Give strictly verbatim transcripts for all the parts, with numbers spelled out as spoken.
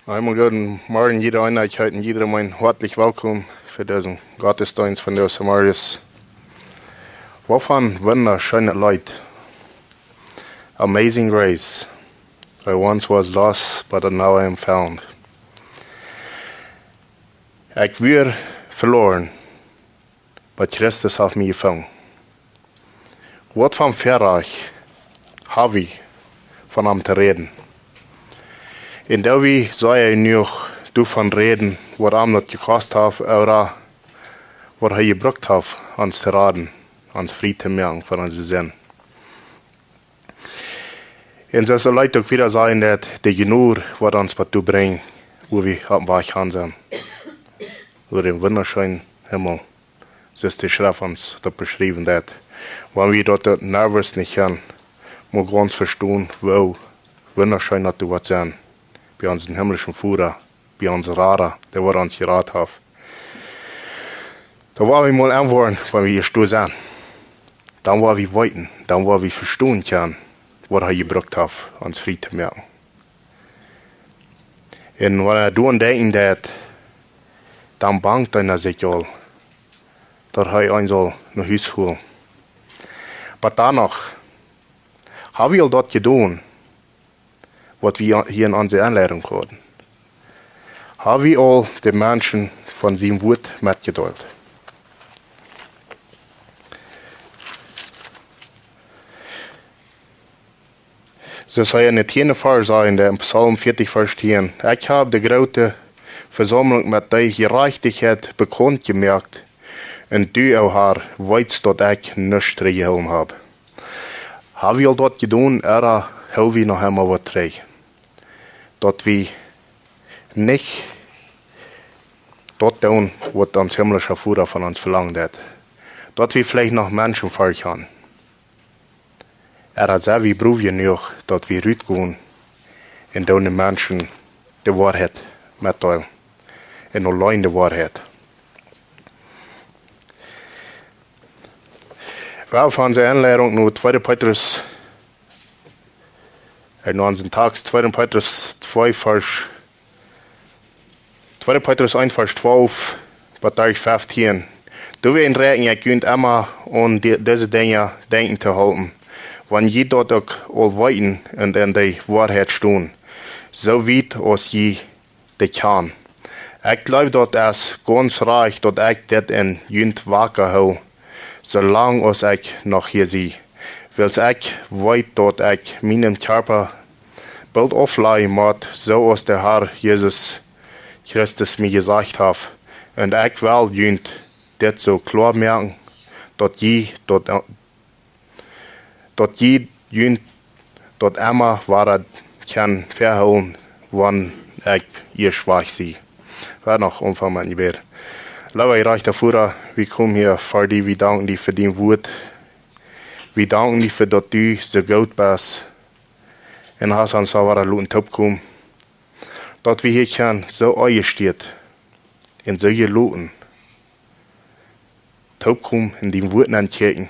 Noch eemol gooden Morjen, jieda Eenheit, un jieda Meen hoatlich welkom fa disen Gottesdeenst von de Samarius. Waut fa een wundascheenet Leet. Amazing grace. I once was lost, but now I am found. Ekj wia veloaren, but Christus haft mie jefungen. Waut fa een Väarajcht ha wie, von am to räden? Un doa wie sea jenuach doavon räden, waut am daut jekost haft, ooda waut hee jebrukt haft, ons to raden, ons frie to moaken von onse Sind. Un soo saul et uk wada sennen, daut de Jnod woat ons waut toobrinjen, wua wie opp dän Wajch han sent. Wua een wundascheena Himmel, soo aus de Schreft ons daut beschrift, daut, wan wie daut, daut nervös nich han, mau gaunz vestonen, woo wundascheen daut doa woat sennen, bie onsen himmlischen Voda, bie onsen Rada, dee waut ons jerat haft. Dan woa wie mol aunwoaren, wan wie hia stoa sent. Dan woa wie weeten, dan woa wie vestonen kjennen, waut hee jebrukt haft, ons frie to moaken. Un wan hee doaraun denkjen deit, dan bangt hee sikj aul, daut hee ons saul no Hus holen. Oba dan noch, ha wie aul daut jedonen, waut wie hia en onse Enleidunk hauden? Ha wie aul de Menschen von sien Wuat metjedeelt? Soo aus hee en dän tieenden Varsch sajcht, en dän Psalm vieetich, Varsch tieen: "Ekj hab de groote Vesaumlunk met de Jerajchtichkjeit bekaunt jemoakt, un du, o Herr, weetst, daut ekj nuscht trigjjehoolen hab." Ha wie aul daut jedonen, ooda hool wie noch emma waut trigj? Daut wie nich daut doonen, waut ons himmlischa Voda von ons velangt haft. Daut wie veleicht noch Menschen veloaren. Ooda sent wie brow jenuach, daut wie rutgonen un doonen de Menschen de Woarheit metdeelen. Un auleen de Woarheit. Wie haben onse Enleidunk no tweede Petrus, en onsen Tekst, tweede Petrus twee, Varsch, tweede Petrus eent, Varsch twalf bat Varsch feftieen. Doawäajen räakjen ekj junt emma aun, die, dise Dinja denkjen to hoolen, wan jie daut uk aul weeten un en de Woarheit stonen, soo wiet aus jie dee kjanen. Ekj jleew, daut es gaunz rajcht, daut ekj dit en junt waka hool, soo lang aus ekj noch hia sie. Wiels ekj weet, daut ekj mienem Kjarpa boolt aufläajen mott, soo aus de Herr Jesus Christus mie jesajcht haft. Un ekj well junt dit soo kloa moaken, daut jie daut, daut jie junt daut emma wada kjennen vehoolen, wan ekj ieescht wajch sie. Wie noch aunfangen met een Jebäd. Leewa jerajchta Voda, wie komen hia ver die, wie danken die fa dien Wuat. Wie danken die fa daut du soo goot best un hast ons aul wada loten toopkomen. Daut wie hia kjennen soo enjestalt un soo jeloten toopkomen un dien Wuat nenkjikjen,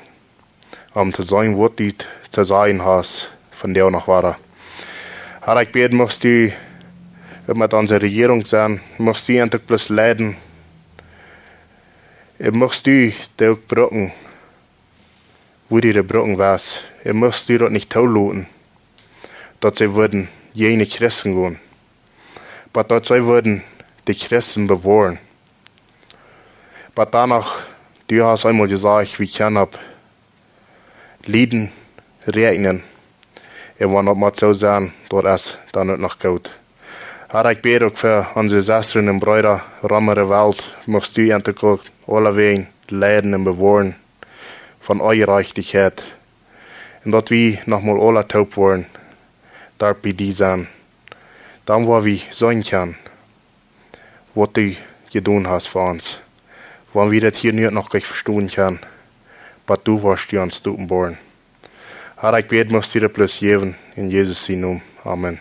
om to seenen, waut du to sajen hast von die noch wada. Herr, ekj bäd, muchst du met onse Rejierunk sennen, muchst du an uk bloos leiden, un muchst du dee uk brucken, wua du dee brucken west, un muchst du daut nich toloten, daut see wudden jäajen de Christen gonen, oba daut see wudden de Christen bewoaren. Oba dan noch, du hast eemol jesajcht, wie kjennen opp Lieden räakjnen. Un wan daut mott soo sennen, daut es dan uk noch goot. Herr, ekj bäd uk fa onse Sestren un Breeda rom de Welt, muchst du an uk aulawäajen leiden un bewoaren von Onjerajchtichkjeit. Un daut wie noch mol aula toop woaren doa bie die sennen. Dan woa wie seenen kjennen, waut du jedonen hast fa ons. Wan wie daut hia nu noch nich vestonen kjennen, oba du woascht die ons openboaren. Herr, ekj bäd, muchst du daut bloos jäwen, en Jesus sien Nomen. Amen.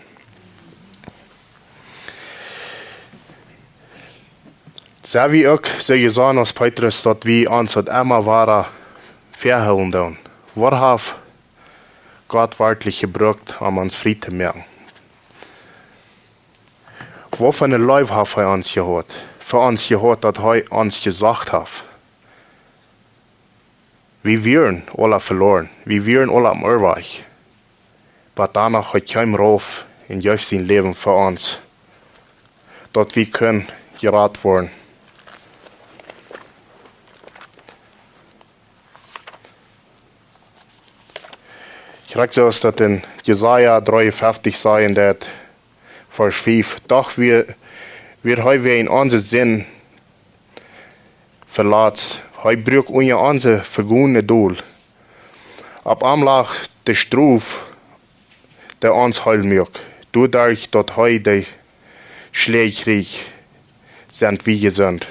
Sent wie uk soo jesonnen aus Petrus, daut wie ons daut emma wada vehoolen doonen? Waut haft Gott werkjlich jebrukt, om ons frie to moaken? Waut fa eene Leew haft hee ons jehaut? Fa ons jehaut, daut hee ons jesocht haft. Wie wieren aula veloaren. Wie wieren aula aum Irrwajch. Oba doano hee kjeem rauf un jeef sien Läwen fa ons, daut wie kunnen jerat woaren. Krakjt soo aus daut en Jesaja dreeunfeftich sajcht, en daut Varsch fief: Doch wia, wia hee wäajen onse Sind veletzt, hee bruak unja onse Vejäwen dol. Opp am lach de Strof, dee ons heel muak. Doaderch daut hee de Schläaj kjrieech, sent wie jesunt.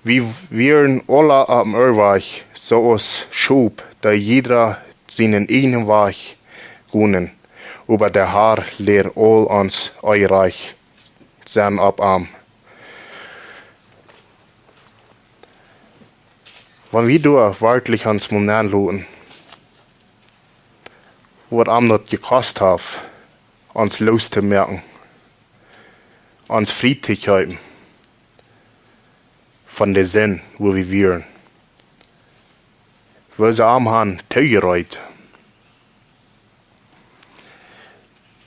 Wie wieren aula aum Irrwajch, soo aus Schop, dee jieda sienen eejnen Wajch gonen. Oba de Har lieed aul ons Onjerajcht sennen opp am. Wan wie doa werkjlich ons mol nenloten, waut am daut jekost haft, ons loos to moaken, ons frie to kjeepen von de Sind, wua wie wieren, wua see am han toojereet,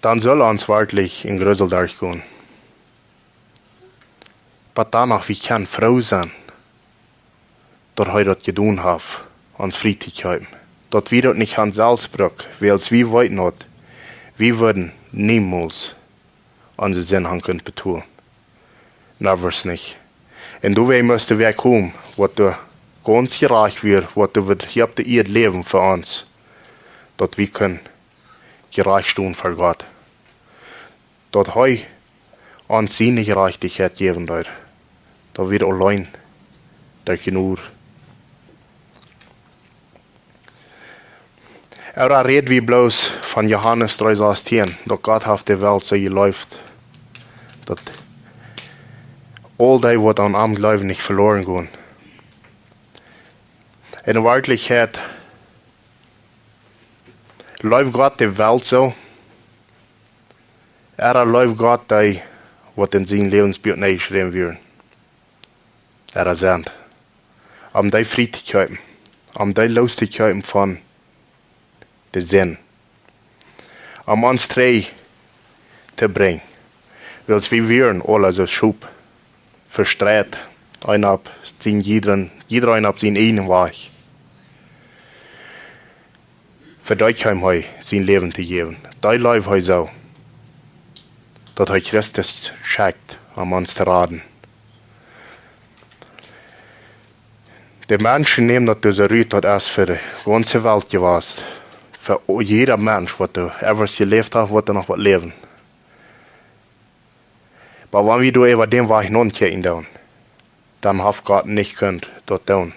dan saul ons werkjlich een Grusel derchgonen. Oba doano, wie kjennen froo sennen, daut hee daut jedonen haft, ons frie to kjeepen. Daut wie daut nich han selfst brukt, wiels wie weeten daut, wie wudden niemols onse Sind han kunt betolen. Never nich. Un doawäajen must wie komen, waut doa gaunz jerajcht wia, waut doa wia hia opp de Ieed läwen fa ons, daut wie kunnen jerajcht stonen ver Gott. Daut hee ons siene Jerajchtichkjeit jäwen deed. Daut wia auleen derch Jnod. Ooda räd wie bloos von Johanes dree sastieen, daut Gott haft de Welt soo jeleeft, daut aul dee, waut aun am jleewen, nich veloaren gonen. En Werkjlichkjeit leeft Gott de Welt soo, ooda leeft Gott dee, waut en sien Läwensbuak nenjeschräwen wieren, ooda sent, om dee frie to kjeepen, om dee loos to kjeepen von de Sind, om ons trigj to brinjen, wiels wie wieren aula soo Schop, vestreit, eena opp sien jiedren, jieda eena opp sien eejnen Wajch. Fa dee kjeem hee sien Läwen to jäwen. Dee leeft hee soo, daut hee Christus schekjt, om ons to raden. De Menschen nämen daut dise Rut, daut es fa de gaunze Welt jewast. Fa o-, jieda Mensch, waut doa ever jeläft haft, waut doa noch woat läwen. Oba wan wie doa äwa dän Wajch nodenkjen doonen, dan haft Gott nich kunt daut doonen,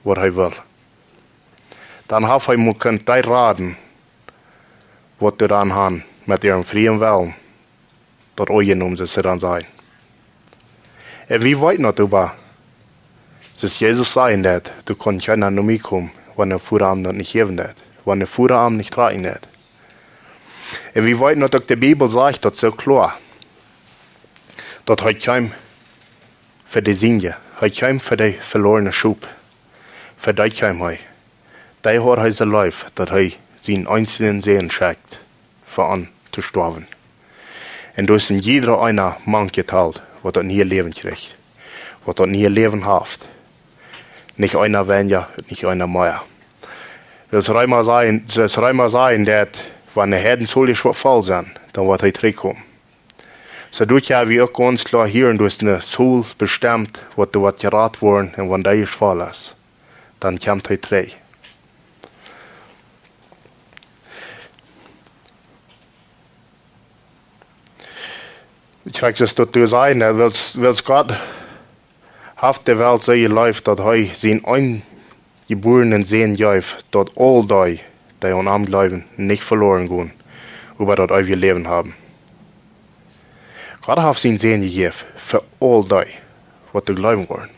waut hee well. Dan haft hee mau kunt dee raden, waut doa dan han met äaren frieen Wellen daut aunjenomen, soo aus see dan sajen. Un wie weeten daut oba, soo aus Jesus säd, daut doa kaun kjeena no mie komen, wan de Voda am daut nich jäwen deit, wan de Voda am nich droagen deit. Un wie weeten daut uk, de Bibel sajcht daut soo kloa, daut hee kjeem fa de Sind, hee kjeem fa de velorne Schop, fa dee kjeem hee. Dee haud hee soo leef, daut hee sienen eensjen Sän schekjt, fa an to stoawen. Un doa es en jieda eena mank jetalt, waut daut niee Läwen kjricht, waut daut niee Läwen haft. Nich eena weinja, nich eena mea. Soo aus Reema sajen, soo aus Reema sajen deit, wan de Heiden soo ieescht woat voll sennen, dan woat hee trigjkomen. Soo doa kjenn wie uk gaunz kloa hieren, doa es ne Tol bestemt, waut doa woat jerat woaren, un wan dee ieescht voll es, dan kjemt hee trigj. Krakjt soo aus daut doa sajcht, wiels, wiels Gott haft de Welt soo jeleeft, daut hee sienen eenjebuarnen Sän jeef, daut aul dee, dee aun am jleewen, nich veloaren gonen, oba daut eewje Läwen haben. Gott haft sienen Sän jejäft fa aul dee, waut doa jleewen woaren.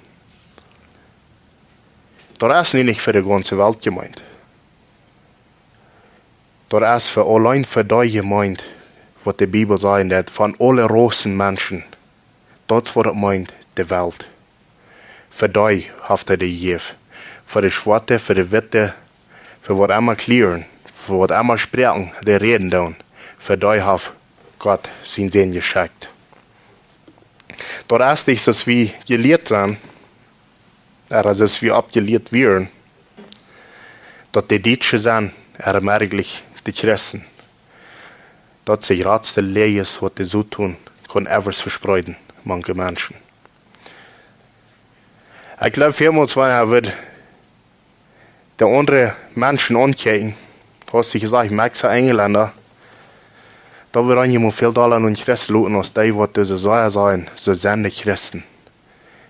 Daut es nu nich fa de gaunze Welt jemeent. Daut es fa, auleen fa dee jemeent, waut de Bibel sajen deit, von aule Rossen Menschen. Daut es waut et meent, de Welt. Fa dee haft hee dee jejäft. Fa de Schwoate, fa de Witte, fa waut emma Kjlieren, fa waut emma Sproaken dee räden doonen. Fa dee haft Gott sienen Sän jeschekjt. Daut es nich, soo aus wie jelieet sent, ooda soo aus wie oppjelieet wieren, daut de Dietsche sent, ooda merkjlich de Christen. Daut es de jratste Läajes, waut de Soton kaun ever vespreeden mank de Menschen. Ekj jleew, välmols, wan hee wudd de aundre Menschen aunkjikjen, haud hee jesajcht, Mexikauna, Enjlenda, dan wudd hee mol väl dolla aun Christen loten aus dee, waut dise sea sajen, see sent de Christen.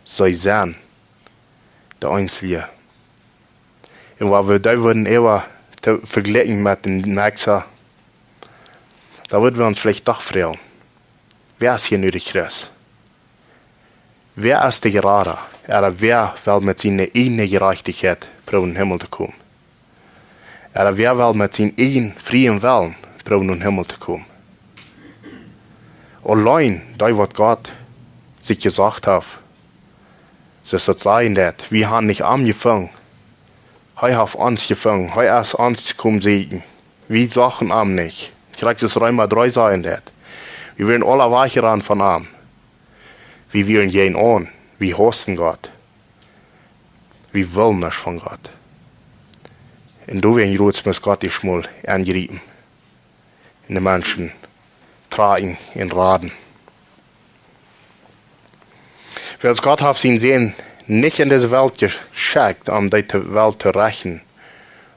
See sent de eensje. Un wan wie dee wudden äwa to vejlikjen met de Mexikauna, dan wudden wie ons veleicht doch froagen: Wäa es hia nu de Christ? Wäa es de Jerada? Ooda wäa well met siene ieejne Jerajchtichkjeit proowen em Himmel to komen? Ooda wäa well met sienen ieejnen frieen Wellen proowen em Himmel to komen? Auleen dee, waut Gott sikj jesajcht haft, soo aus daut sajen deit, wie haben nich am jefungen. Hee haft ons jefungen. Hee es ons jekomen sieekjen. Wie sochten am nich. Krakjt soo aus Reema dree sajen deit. Wie wieren aule wajchjeränt von am. Wie wieren jäajen am. Wie hausten Gott. Wie wullen nuscht von Gott. Un doawäajen jrods must Gott ieescht mol enjriepen un de Menschen trakjen un raden. Wiels Gott haft sienen Sän nich en dise Welt jeschekjt, om dee to, Welt to rechten,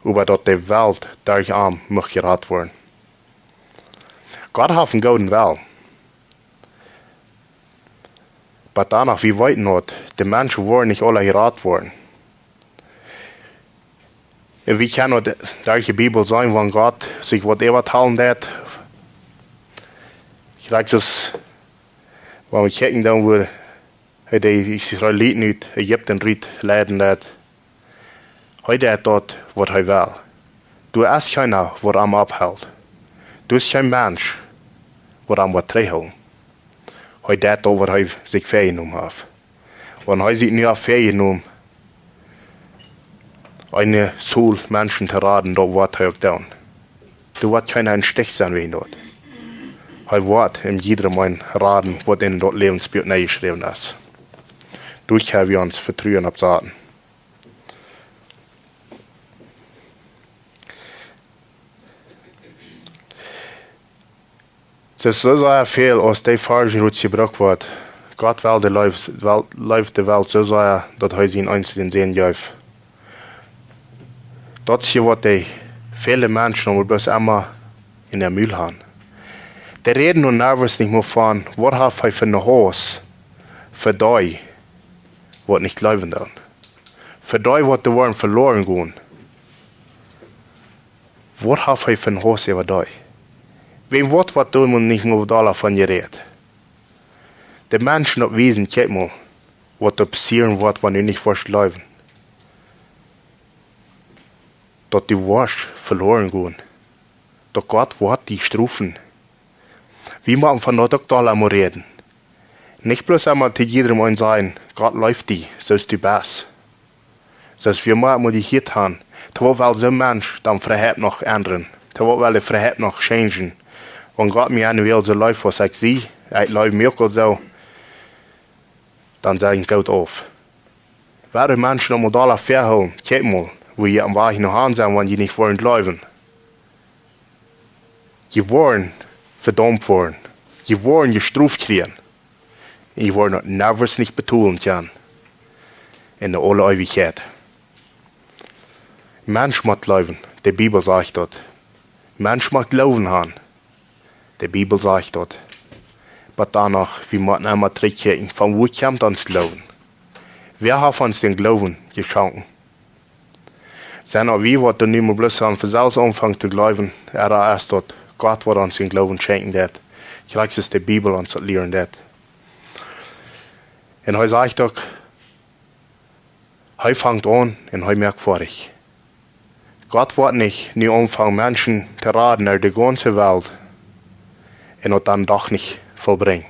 oba daut de Welt derch am mucht jerat woaren. Gott haft eenen gooden Wellen. Oba doano, wie weeten daut, de Menschen woaren nich aule jerat woaren. Un wie kjennen daut derch de Bibel seenen, wan Gott sikj waut äwatalen deit. Krakjt soo aus, wan wie kjikjen dan, woo hee de Israeliten ut Ägipten rut leiden deit. Hee deit daut, waut hee well. Doa es kjeena, waut am aufhelt. Doa es kjeen Mensch, waut am woat trigjhoolen. Hee deit daut, waut hee sikj väajenomen haft. Wan hee sikj nu haft väajenomen, eene Seel Menschen to raden, daut woat hee uk doonen. Doa woat kjeena em Stich sennen wäajen daut. Hee woat en jiedrem eenen raden, waut en daut Läwensbuak nenjeschräwen es. Doa kjenn wie ons Vetruen opp saten. Daut es soo sea väl, aus dee Varsch hia rut jebrukt woat. Gott well de Leew, well, leeft de Welt soo sea, daut hee sienen eensjen Sän jeef. Daut es hia, waut de väle Menschen oba bloos emma en äa Mul haben. Dee räden nu nuscht nich mea von, waut haft hee fa een Hus fa dee, waut nich jleewen doonen. Fa dee, waut doa woaren veloaren gonen. Waut haft hee fa een Hus äwa dee? Wäajen waut woat doa mau nich mea dolla von jerät? De Menschen opp wiesen, kjikj mol, waut doa passieren woat, wan du nich woascht jleewen. Daut du woascht veloaren gonen. Daut Gott woat die strofen. Wie motten von daut uk dolla mol räden. Nich bloos emol to jiedrem eenen sajen, Gott leeft die, soo aus du best. Soo aus wie mau mol jehieet haben, to waut well soon Mensch dan Freiheit noch endren? To waut well de Freiheit noch changen? Wan Gott mie enne Welt soo leeft aus ekj sie, ekj leew mie uk aul soo, dan saj ekj: Goot auf. Woaren Menschen noch mol dolla vehoolen, kjikj mol, woo jie aum Wajch no han sent, wan jie nich woaren jleewen. Jie woaren vedaumt woaren. Jie woaren jestroft kjrieen. Un jie woaren daut niemols nich betolen kjennen. En de aule Eewichkjeit. Mensch mott jleewen. De Bibel sajcht daut. Mensch mott Gloowen haben. De Bibel sajcht daut. Oba doano, wie motten emma trigjkjikjen, von wua kjemt ons Gloowen? Wäa haft ons dän Gloowen jeschonken? Sent daut wie, waut doa nu mau bloos aun von selfst aunfangen to jleewen, ooda es daut Gott, waut ons dän Gloowen schenkjen deit? Krakjt soo aus de Bibel ons daut lieren deit. Un hee sajcht uk, hee fangt aun un hee moakt foadich. Gott woat nich nu aunfangen Menschen to raden äwa de gaunze Welt un daut dan doch nich vollbrinjen.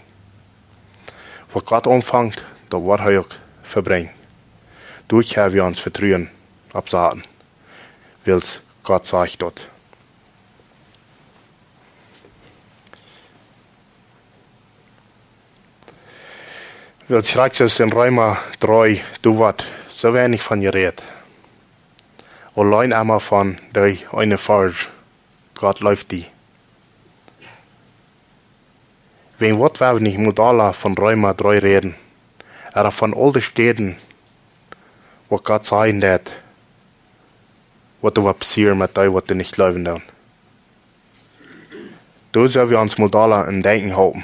Waut Gott aunfangt, daut woat hee uk vollbrinjen. Doa kjenn wie ons Vetruen opp saten, wiels Gott sajcht daut. Wiels krakjt soo aus en Reema dree, doa woat soo weinich von jerät. Auleen emma von dee eene Varsch: Gott leeft die. Wäajen waut woa wie nich mol dolla von Reema dree räden, ooda von aul de Städen, waut Gott sajen deit, waut doa woat passieren met dee, waut doa nich jleewen doonen. Doa sell wie ons mol dolla aun denkjen halpen.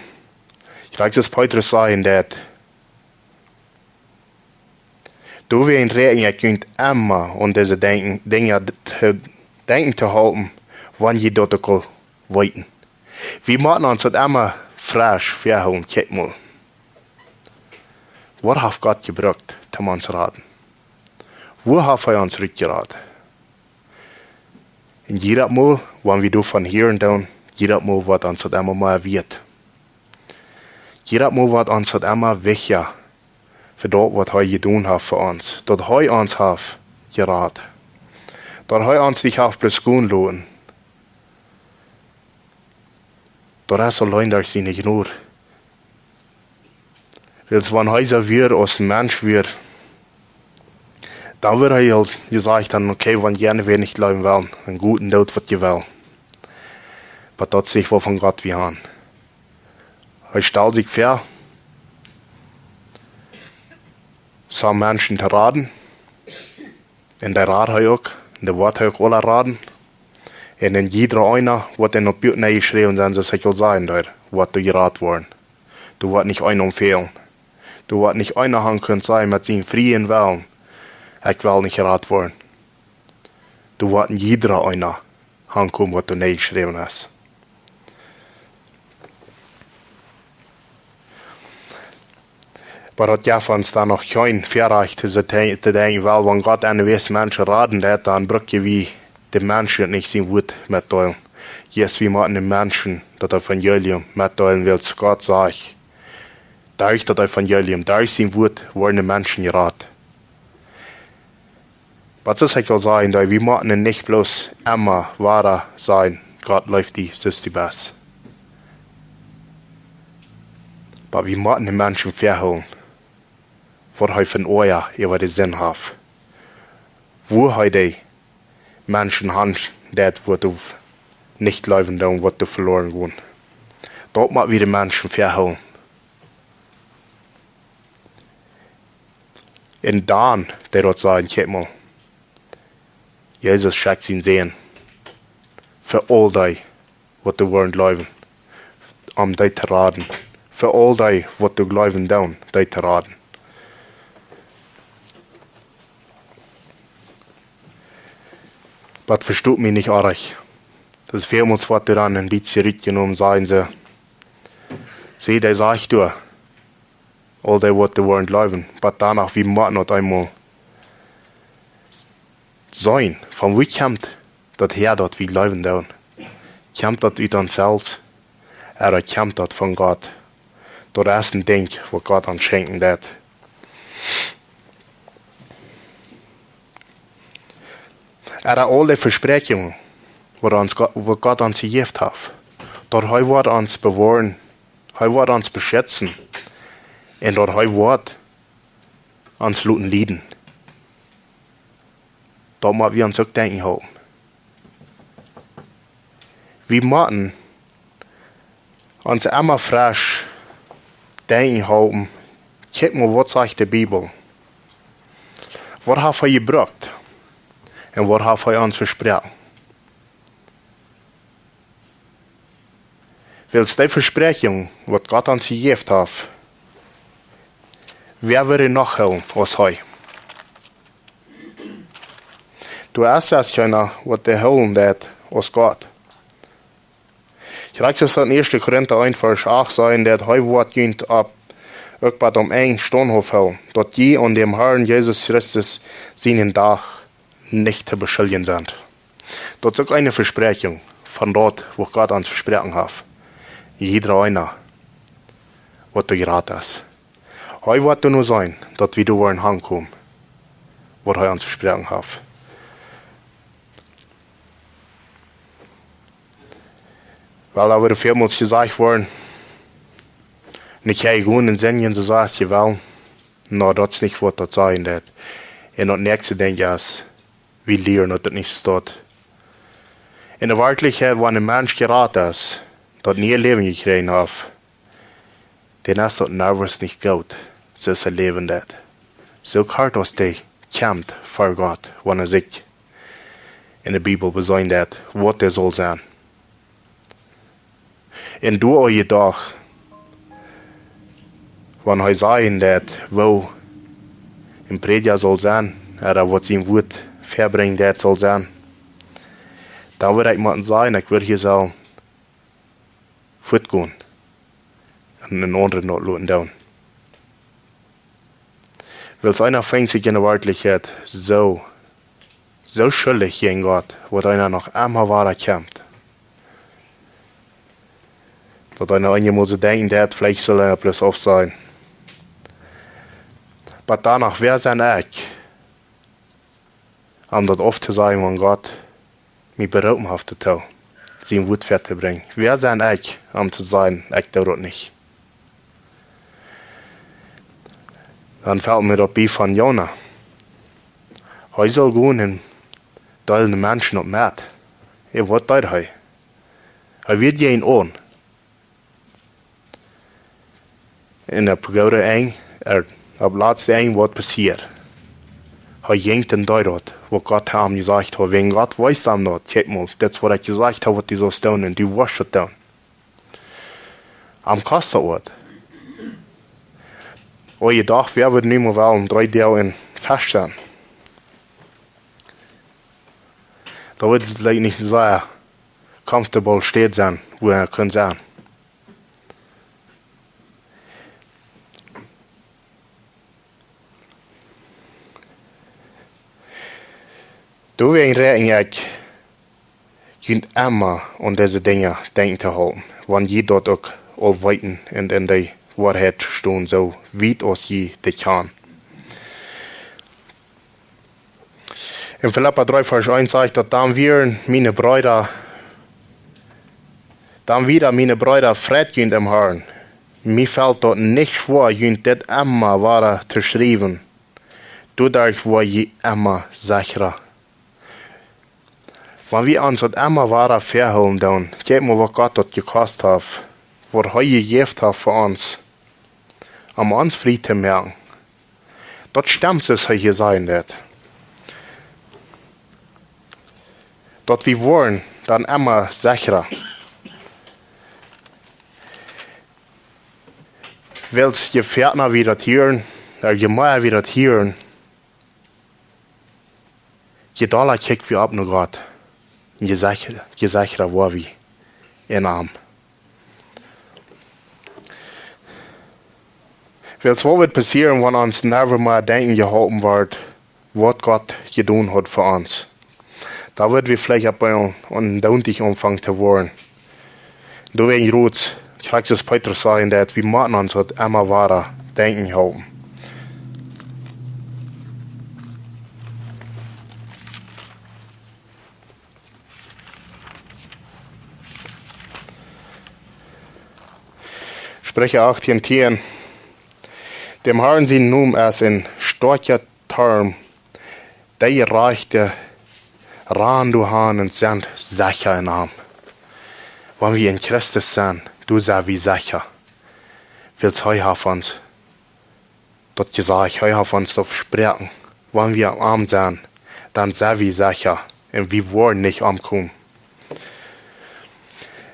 Krakjt soo aus Petrus sajen deit, doawäajen räakjen ekj junt emma aun dise Denkjen, Dinja to denkjen to halpen, wan jie daut uk aul weeten. Wie motten ons daut emma fresch väahoolen, kjikj mol. Waut haft Gott jebrukt toom ons raden? Woo haft hee ons rutjerat? Un jiedet Mol, wan wie doavon hieren doonen, jiedet Mol woat ons daut emma mea wieet. Jiedet Mol woat ons daut emma wichtja fa daut, waut hee jedonen haft fa ons, daut hee ons haft jerat, daut hee ons nich haft bloos gonen loten. Daut es auleen derch siene Jnod. Wiels wan hee soo wia aus een Mensch wia, dan wudd hee aul jesajcht haben: Okay, wan jie wäa nich jleewen wellen, dan got un doot waut jie wellen. Oba daut es nich waut von Gott wie haben. Hee stald sikj väa, soo Menschen to raden. Un dee rad hee uk, un dee woat hee uk aula raden. Un en jieda eena woat en opp Buak nenjeschräwen sennen, soo aus ekj aul säd, doa woat doa jerat woaren. Doa woat nich eena fälen. Doa woat nich eena haben kunnen sajen met sienen frieen Wellen: Ekj well nich jerat woaren. Doa woat en jieda eena aunkomen, waut doa nenjeschräwen es. Oba daut jeft ons dan noch kjeen Väarajcht to, to denkjen, well, wan Gott aun de Menschen raden deit, dan bruck wie de Menschen nich sien Wuat metdeelen. Yes, wie motten de Menschen daut Evangelium metdeelen, wiels Gott sajcht, derch daut Evangelium, derch sien Wuat woaren de Menschen jerat. Oba soo aus ekj aul säd, wie motten nich bloos emma wada sajen: Gott leeft die, soo aus du best. Oba wie motten de Menschen väahoolen, waut hee fa een Oajeel äwa de Sind haft. Woo hee de Menschen haft, daut waut doa nich jleewen doonen, waut doa veloaren gonen. Daut mott wie de Menschen väahoolen. Un dan, dee daut sajen: Kjikj mol, Jesus schekjt sienen Sän fa aul dee, waut doa woaren jleewen, om dee to raden. Fa aul dee, waut doa jleewen doonen, dee to raden. Oba vestot mie nich oajch. Daut es välmols waut doa dan een bät rutjenomen, sajen see. See, dee sajcht doa, aul dee, waut doa woaren jleewen, oba dan noch, wie motten daut eemol seenen. Von wua kjemt daut häa, daut wie jleewen doonen? Kjemt daut ut ons selfst? Ooda kjemt daut von Gott? Daut es een Dinkj, waut Gott ons schenkjen deit. Ooda aul de Vespräakjungen, waut ons Go-, waut Gott ons jejäft haft, daut hee woat ons bewoaren, hee woat ons beschitzen, un daut hee woat ons loten lieden. Daut mott wie ons uk denkjen halpen. Wie motten ons emma fresch denkjen halpen: Kjikj mol, waut sajcht de Bibel? Waut haft hee jebrukt? Un waut haft hee ons vesproaken? Wiels dee Vespräakjung, waut Gott ons jejäft haft, wäa wudd dee noch hoolen aus hee? Doa es kjeena, waut dee hoolen deit aus Gott. Krakjt soo aus daut en Ieeschte Korinta eent Varsch acht sajcht, daut hee woat junt opp, uk bat aum Enj staunthauft hoolen, daut jie aun däm Harn Jesus Christus sienen Dach nich to beschuljen sent. Daut es uk eene Vespräakjung von daut, waut Gott ons vesproaken haft. Jiedra eena, waut doa jrod es. Hee woat doa nu sennen, daut wie doa woaren hankomen, waut hee ons vesproaken haft. Well, doa woat väl mol jesajcht woaren, nich hee gonen un sennen, soo aus jie wellen. No, daut es nich waut daut sajen deit. Un daut näakjste Dinkj es, wie lieren daut daut nich soo steit. En de Werkjlichkjeit, wan een Mensch jrod es, daut niee Läwen jekjräajen haft, dan es daut niemols nich goot, soo aus hee läwen deit. Soo kort aus hee kjemt ver Gott, wan hee sikj en de Bibel besennen deit, waut hee saul sennen. Un doa aun jedocht, wan hee sajen deit, woo een Prädja saul sennen, ooda waut sien Wuat väabrinjen deit saul sennen, dan wudd ekj motten sajen, ekj wudd hia sellen fuatgonen un een aundren daut loten doonen. Wiels eena finjt sikj en de Werkjlichkjeit soo, soo schuldich jäajen Gott, waut eena noch emma wada kjemt. Daut eena eenjemol soo denkjen deit, veleicht saul eena bloos aufsajen. Oba dan noch, wäa sie ekj, om daut auftosajen, wan Gott mie beroopen haft doatoo, sien Wuat väatobrinjen? Wäa sie ekj, om to sajen, ekj doo daut nich? Dan felt mie daut bie von Jona. Hee saul gonen un deelen de Menschen opp met. Un waut deed hee? Hee wia jäajen aun. Un opp goode Enj, ea, opp latste Enj, waut passieed? Hee jinkj un deed daut, waut Gott am jesajcht haud. Wäajen Gott wees am daut, kjikj mol, dit es waut ekj jesajcht hab, waut du saust doonen, un du woascht daut doonen. Am kost daut waut. Aun jedocht, wäa wudd nu mol wellen dree Doag em Fesch sennen? Daut wudd veleicht nich soo comfortable Städ sennen, wua hee kunn sennen. Doawäajen räakjen ekj junt emma aun dise Dinja denkjen to hoolen, wan jie daut uk aul weeten un en de Woarheit stonen, soo wiet aus jie daut kjennen. En Filippa dree Varsch eent sajcht daut: Dan wieren miene Breeda, dan wieren miene Breeda, freit junt em Harn. Mie felt daut nich schwoa, junt dit emma wada to schriewen. Doaderch woa jie emma sechra. Wan wie ons daut emma wada väahoolen doonen, kjikj mol, waut Gott daut jekost haft, waut hee jejäft haft fa ons, om ons frie to moaken. Daut stemt, soo aus hee hia sajen deit. Daut wie woaren dan emma sechra. Wiels je väa wie daut hieren, ooda je mea wie daut hieren, je dolla kjikj wie opp no Gott. Un je sechra, je sechra woa wie en am. Wiels waut woat passieren, wan ons never mea denkjen jeholpen woat, waut Gott jedonen haft fa ons? Dan woa wie veleicht opp eemol onjeduldich aunfangen to woaren. Doawäajen roots, krakjt soo aus Petrus säd, daut wie motten ons daut emma wada denkjen hoolen. Spricha achtieen tieen. Dem Harn sien Nomen es een stoakja Torm. De Jerajchte rannen doa han un sent secha en am. Wan wie en Christus sent, dan sent wie secha. Wiels hee haft ons daut jesajcht, hee haft ons daut vesproaken. Wan wie aun am sent, dan sent wie secha un wie woaren nich omkomen.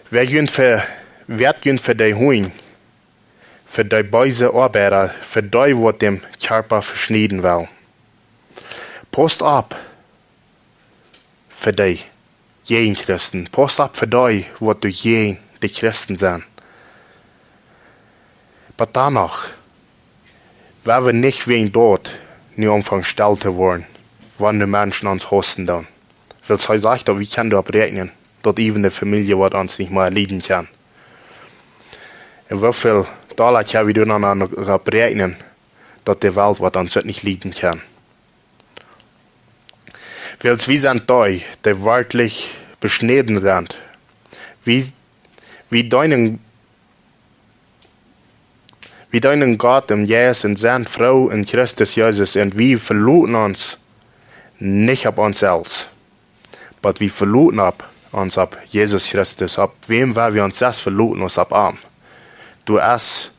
Wäa junt fa, wäa junt fa dee Hunj, fa dee beese Oabeida, fa dee, waut däm Kjarpa veschnieden well. Pausst opp fa dee Jäajenchristen. Pausst opp fa dee, waut doa jäajen de Christen sent. Oba dan noch, woa wie nich wäajen daut nu aunfangen stell to woaren, wan de Menschen ons hausen doonen. Wiels hee sajcht daut, wie kjennen doaropp räakjnen, daut äwent de Famielje woat ons nich mea lieden kjennen. Un woo väl Dolla kjenn wie doa noch aun oppräakjnen, daut de Welt waut aun sikj nich lieden kaun? Wiels wie sent dee, dee werkjlich beschnäden sent. Wie, wie deenen, wie deenen Gott em Jeist un sent froo en Christus Jesus un wie veloten ons nich opp ons selfst, oba wie veloten opp ons opp Jesus Christus, opp wäm woa wie ons selfst veloten aus opp am. Doa es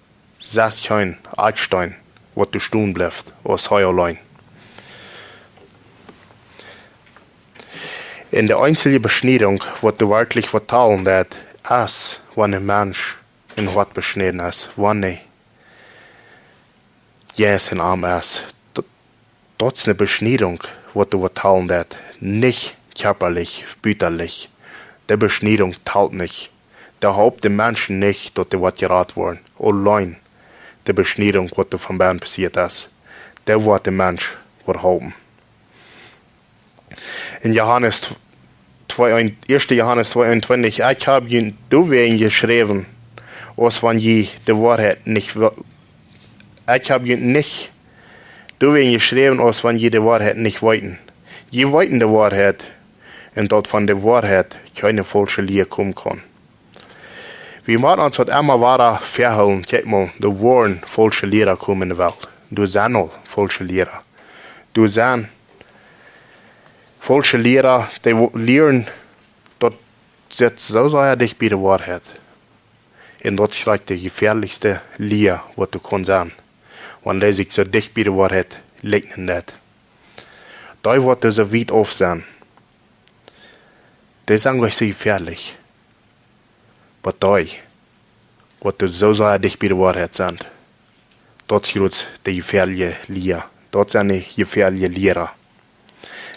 selfst kjeen Akjsteen, waut doa stonen blift, aus hee auleen. Un de eensje Beschniedunk, waut doa werkjlich waut talen deit, es, wan een Mensch em Hoat beschnäden es, wan de Jeist en am es. Daut, daut es eene Beschniedunk, waut doa waut talen deit, nich kjarpalich, butalich. De Beschniedunk talt nich. Dee halpt de Menschen nich, daut dee waut jerat woaren. Auleen de Beschniedunk, waut doa von bennen passieet es, dee woat de Mensch waut halpen. En Johanes twee, ieeschte Johanes twee eenuntwintich: "Ekj hab junt doawäajen jeschräwen, aus wan jie de Woarheit nich wo-, ekj hab junt nich doawäajen jeschräwen, aus wan jie de Woarheit nich weeten. Jie weeten de Woarheit, un daut von de Woarheit kjeene faulsche Lia komen kaun." Wie motten ons daut emma wada väahoolen, kjikj mol, doa woaren faulsche Liera komen en de Welt. Doa sent aul faulsche Liera. Doa sent faulsche Liera, dee wo-, lieren, daut sitt soo sea dicht bie de Woarheit. Un daut es veleicht de jefäadlichste Lia, waut doa kaun sennen. Wan dee sikj soo dicht bie de Woarheit liekjnen deit. Dee, waut doa soo wiet auf sent, dee sent nich soo jefäadlich. Oba dee, waut doa soo sea dicht bie de Woarheit sent, daut es jrods de jefäadliche Lia. Daut sent de jefäadliche Liera.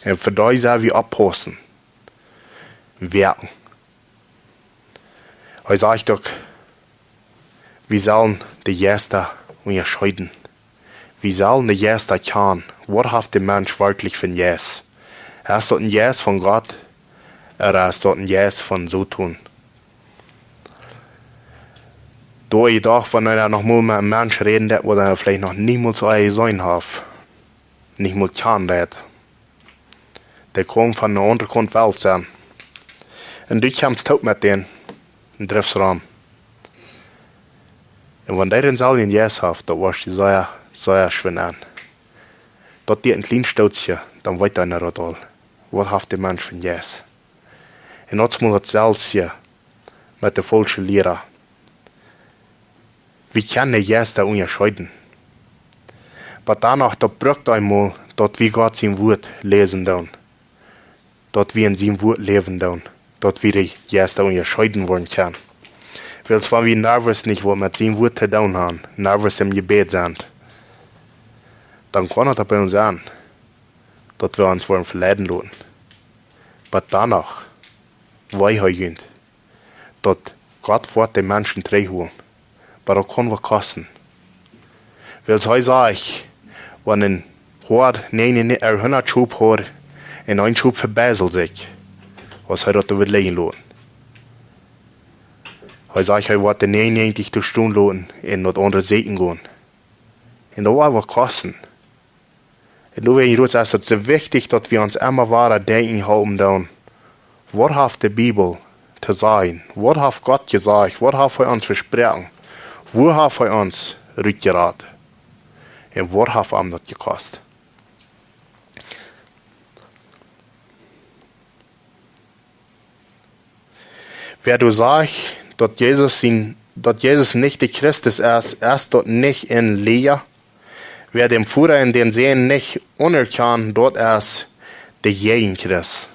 Un fa dee sell wie oppaussen. Werkjen. Hee sajcht uk, wie sellen de Jeista unjascheeden. Wie sellen de Jeista kjanen. Waut haft de Mensch werkjlich fa een Jeist? Es daut een Jeist von Gott, ooda es daut een Jeist von Soton? Doa jedoch, wan eena noch mol met een Mensch räden deit, waut hee veleicht noch niemols soo jeseenen haft, nich mol kjanen deit. Dee kaun von eene aundre Kaunt Welt sennen. Un du kjemst toop met dän un driffst rom. Un wan dee dan selfst een Jeist haft, daut woascht du sea, sea schwind aun. Daut diet een kjlien Stootje, dan weet eena daut aul. Waut haft de Mensch fa een Jeist? Un daut es mau daut selwje met de faulsche Liera. Wie kjennen de Jeista unjascheeden. Oba dan noch, daut brukt eemol, daut wie Gott sien Wort läsen doonen. Daut wie en sien Wort läwen doonen. Daut wie de Jeista unjascheeden woaren kjennen. Wiels wan wie nervös nich waut met sien Wort to doonen haben, nervös em Jebäd sent, dan kaun et opp eemol sennen, daut wie ons woaren veleiden loten. Oba dan noch, wee hee junt, daut Gott woat de Menschen trigjhoolen. Oba daut kaun waut kosten. Wiels hee sajcht, wan een Hoad, nä, nä, nä, hee hundat Schop haud un een Schop vebiesel sikj, woat hee daut doa lijen loten? Hee sajcht, hee woat de näajenunjäajentich doa stonen loten un daut aundre sieekjen gonen. Un daut woat waut kosten. Un doawäajen, Ruth, es et soo wichtich, daut wie ons emma wada denkjen halpen doonen: Waut haft de Bibel to sajen? Waut haft Gott jesajcht? Waut haft hee ons vesproaken? Woo haft hee ons rutjerat? Un waut haft am daut jekost? Wäa doa sajcht, daut Jesus sien, daut Jesus nich de Christus es, es daut nich een Läajna? Wäa dän Voda un dän Sän nich aunerkjant, daut es de Jäajenchrist.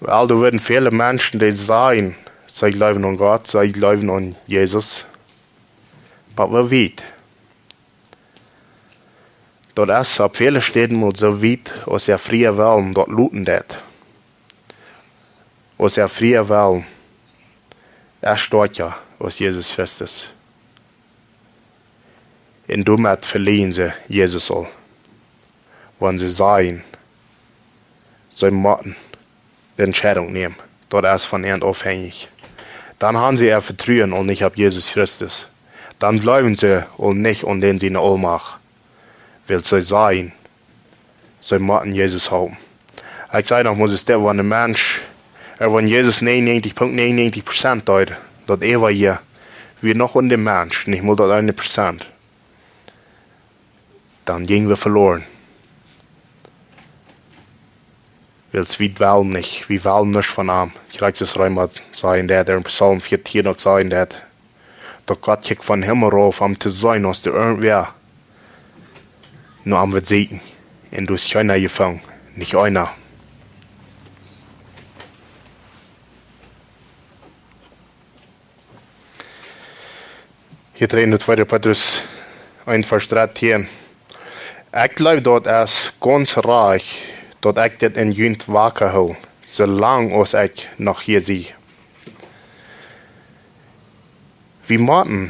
Well, doa woaren väle Menschen, dee sajen, see jleewen aun Gott, see jleewen aun Jesus. Oba woo wiet? Daut es opp väle Städen mau soo wiet, aus äa fria Wellen daut loten deit. Aus äa fria Wellen es stoakja aus Jesus Christus. Un doamet veleajnen see Jesus aul. Wan see sajen, see motten de Entscheidunk nämen, daut es von an aufhenjich. Dan haben see äa Vetruen aul nich opp Jesus Christus. Dan jleewen see aul nich aun dän siene Aulmacht. Wiels see sajen, see motten Jesus hoolen. Ekj saj noch, mott es daut, wan een Mensch, ea wan Jesus nienunnäajentich Punkt nienunnäajentich Prozent deed, daut eewje, wia noch aun dän Mensch, nich mol daut eene Prozent, dan jinjen wie veloaren. Wiels wie wellen nich, wie wellen nuscht von am. Krakjt soo aus Reema sajen deit, un Psalm vieetieen uk sajen deit, daut Gott kjikjt vom Himmel rauf, om to seenen, aus doa irjentwäa no am woat sieekjen. Un doa es kjeena jefungen, nich eena. Hia dreien daut tweede Petrus eent Varsch dartieen. Ekj jleew, daut es gaunz rajcht, daut ekj dit en junt waka hool, soo lang aus ekj noch hia sie. Wie motten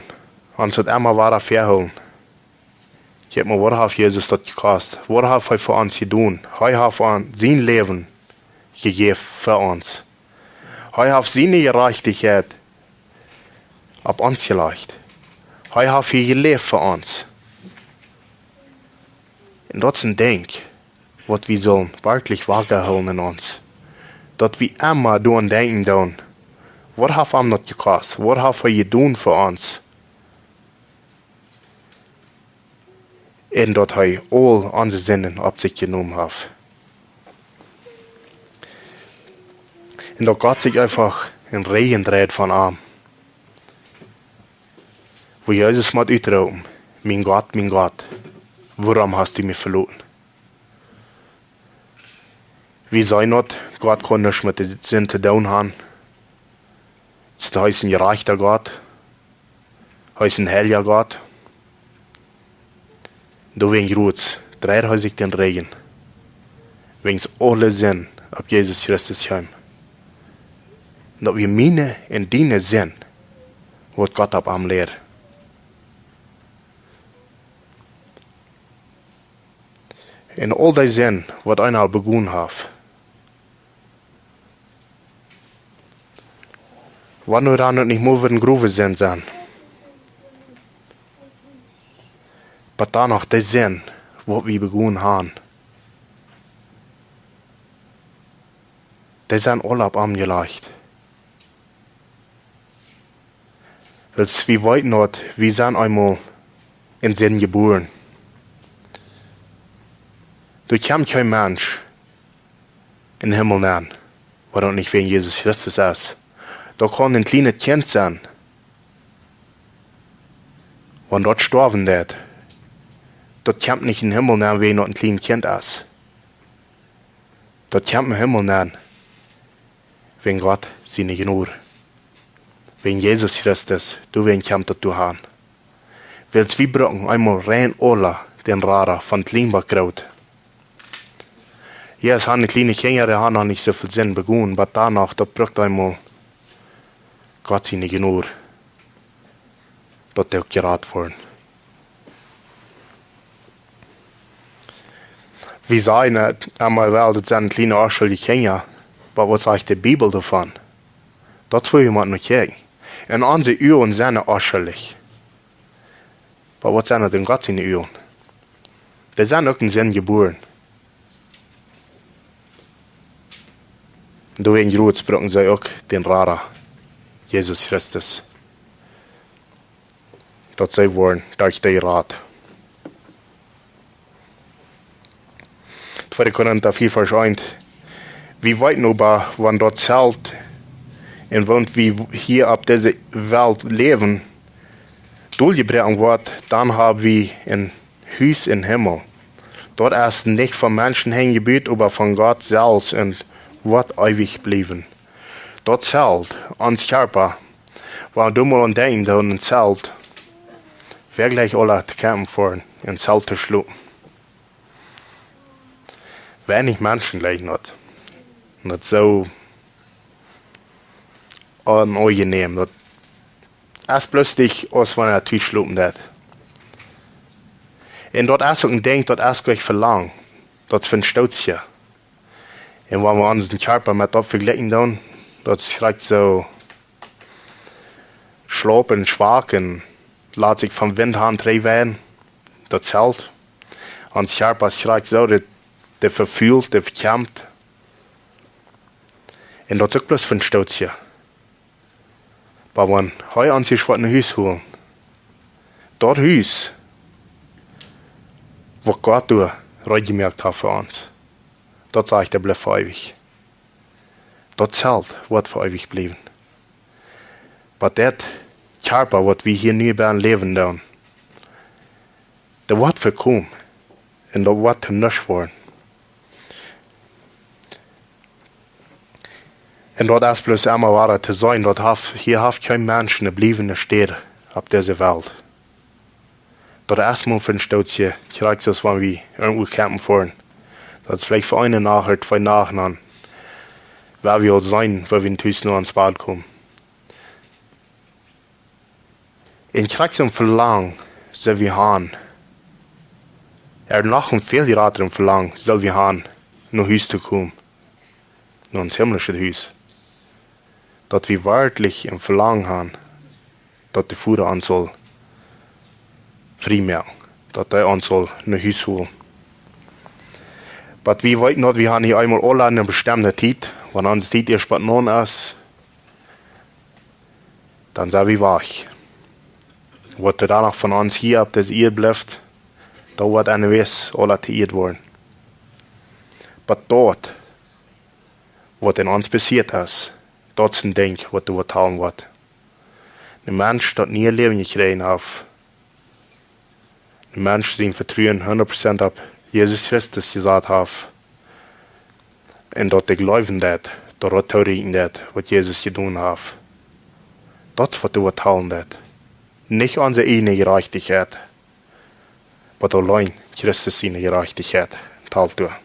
ons daut emma wada väahoolen. Kjikj mol, waut haft Jesus daut jekost? Waut haft hee fa ons jedonen? Hee haft ons sien Läwen jejäft fa ons. Hee haft siene Jerajchtichkjeit opp ons jelajcht. Hee haft hia jeläft fa ons. Un daut es een Dinkj, waut wie sellen werkjlich waka hoolen en ons. Daut wie emma doaraun denkjen doonen, waut haft am daut jekost? Waut haft hee jedonen fa ons? Un daut hee aul onse Sinden opp sikj jenomen haft. Un daut Gott sikj eefach em Räajen dreit von am. Wua Jesus mott utroopen: Mien Gott, mien Gott, wuarom hast du mie veloten? Wie sajen daut, Gott kaun nuscht met de Sind to doonen haben. Hee es een jerajchta Gott. Hee es een heilja Gott. Doawäajen jrots dreit hee sikj dän Räajen, wiels aule Sind opp Jesus Christus kjeem. Daut wia miene un diene Sind, waut Gott opp am lud. Un aul dee Sind, waut eena aul begonen haft, wan wie dan uk nich mea wudden grove Sind sennen, oba dan noch dee Sind, waut wie begonen haben, dee sent aule opp am jelajcht. Wiels wie weeten daut, wie sent eemol en Sind jebuaren. Doa kjemt kjeen Mensch en Himmel nenn, wan daut nich wäajen Jesus Christus es. Daut kaun een kjlienet Kjint sennen, wan daut stoawen deit, daut kjemt nich en Himmel nenn, wäajen daut een kjlienet Kjint es. Daut kjemt en Himmel nenn, wäajen Gott siene Jnod. Wäajen Jesus Christus, doawäajen kjemt daut doa han. Wiels wie brucken eemol rein aula dän Rada von kjlien bat groot. Jo, es han de kjliene Kjinja, dee han noch nich soo väl Sind begonen, oba dan noch, daut brukt eemol Gott siene Jnod, daut dee uk jerat woaren. Wie sajen daut emma, well, daut sent kjliene onschuldje Kjinja, oba waut sajcht de Bibel doavon? Daut well wie mol no kjikjen. En onse Uagen sent dee onschuldich. Oba waut sent daut en Gott siene Uagen? Dee sent uk en Sind jebuaren. Doawäajen brucken see uk dän Rada, Jesus Christus, daut see woaren derch dän Rada. Tweede Korinta vea Varsch eent. Wie weeten oba, wan daut Zelt, en woont wie hia opp dise Welt läwen, doljebroaken woat, dan hab wie een Hus em Himmel. Daut es nich von Menschenhenj jebut, oba von Gott selfst un woat eewich bliewen. Daut Zelt, ons Kjarpa, wan wie mol aun denkjen, daut een Zelt, wie jlikjen aula to kjampen fa een Zelt to schlopen. Weinich Menschen jlikjen daut. Daut es soo aunjenäm. Daut es bloos nich aus wan eena tus schlopen deit. Un daut es uk een Dinkj, daut es jlikj velangt. Daut es fa een Stootje. Un wan wie onsen Kjarpa met daut vejlikjen doonen, daut es jlikj soo, schlaup un schwak un lat sikj vom Wint han dreewen, daut Zelt. Ons Kjarpa es krakjt soo, daut, daut vefult, daut vekjemt. Un daut es uk bloos fa een Stootje. Oba wan hee ons hia woat no Hus holen, daut Hus, waut Gott doa reed jemoakt haft fa ons, daut sajcht, daut blift fa eewich. Daut Zelt woat fa eewich bliewen. Oba daut Kjarpa, waut wie hia nu bie läwen doonen, daut woat vekomen. Un daut woat to nuscht woaren. Un daut es bloos emol woa to sennen, daut haft, hia haft kjeen Mensch eene bliewende Städ opp dise Welt. Daut es mau fa een Stootje, krakjt soo aus wan wie irjentwua campen foaren. Daut es veleicht fa eene Nacht ooda twee Nachten dan, woa wie aul sennen, woa wie tus no ons Bad komen. Un krakjt soo een Velangen sell wie han. Ea noch een väl jratret Velangen sell wie han, no Hus to komen, no ons himmlischet Hus. Daut wie werkjlich een Velangen han, daut de Voda ons saul frie moaken, daut hee ons saul no Hus holen. Oba wie weeten daut, wie han hia emol aula eene bestemde Tiet, wan onse Tiet ieescht bie ons es, dan sent wie wajch. Waut doa noch von ons hia opp dise Ieed blift, daut woat eenjemol aula to Ieed woaren. Oba daut, waut en ons passieet es, daut es een Dinkj, waut doa woat hoolen woat. Een Mensch, daut nie Läwen jekjräajen haft, een Mensch, dee sien Vetruen hundat Prozent opp Jesus Christus jesat haft, un daut hee jleewen deed, daut hee toorieekjen deed, waut Jesus jedonen haft. Daut es waut doa woat hoolen woat. Nich onse ieejne Jerajchtichkjeit, oba auleen Christus siene Jerajchtichkjeit talt doa.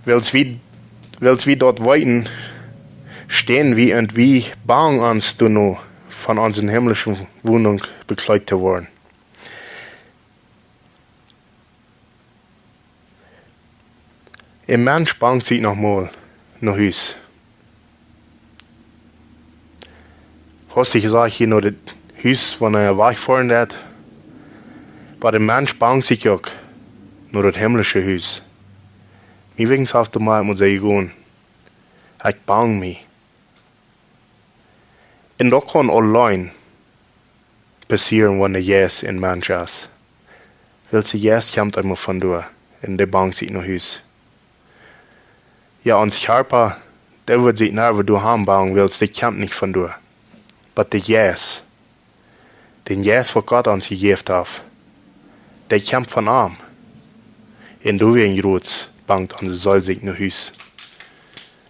Wiels wie, wiels wie daut weeten, stonen wie un wie bangen ons doano, von onse himmlische Wonunk bekjleet to woaren. Een Mensch bangt sikj noch mol no Hus. Hast du jesajcht, hia no daut Hus, wan hee wajchfoaren deed? Oba een Mensch bangt sikj uk no daut himmlische Hus. Mie weens haft de Maat mol sea jegonen: "Ekj bang mie." Un daut kaun auleen passieren, wan de Jeist en Mensch es. Wiels de Jeist kjemt emol von doa, un dee bangt sikj no Hus. Jo, ons Kjarpa, dee woat sikj nich doa han bangen, wiels dee kjemt nich von doa. Oba de Jeist, dän Jeist, waut Gott ons jejäft haft, dee kjemt von am. Un doawäajen jrods bangt onse Seel sikj no Hus,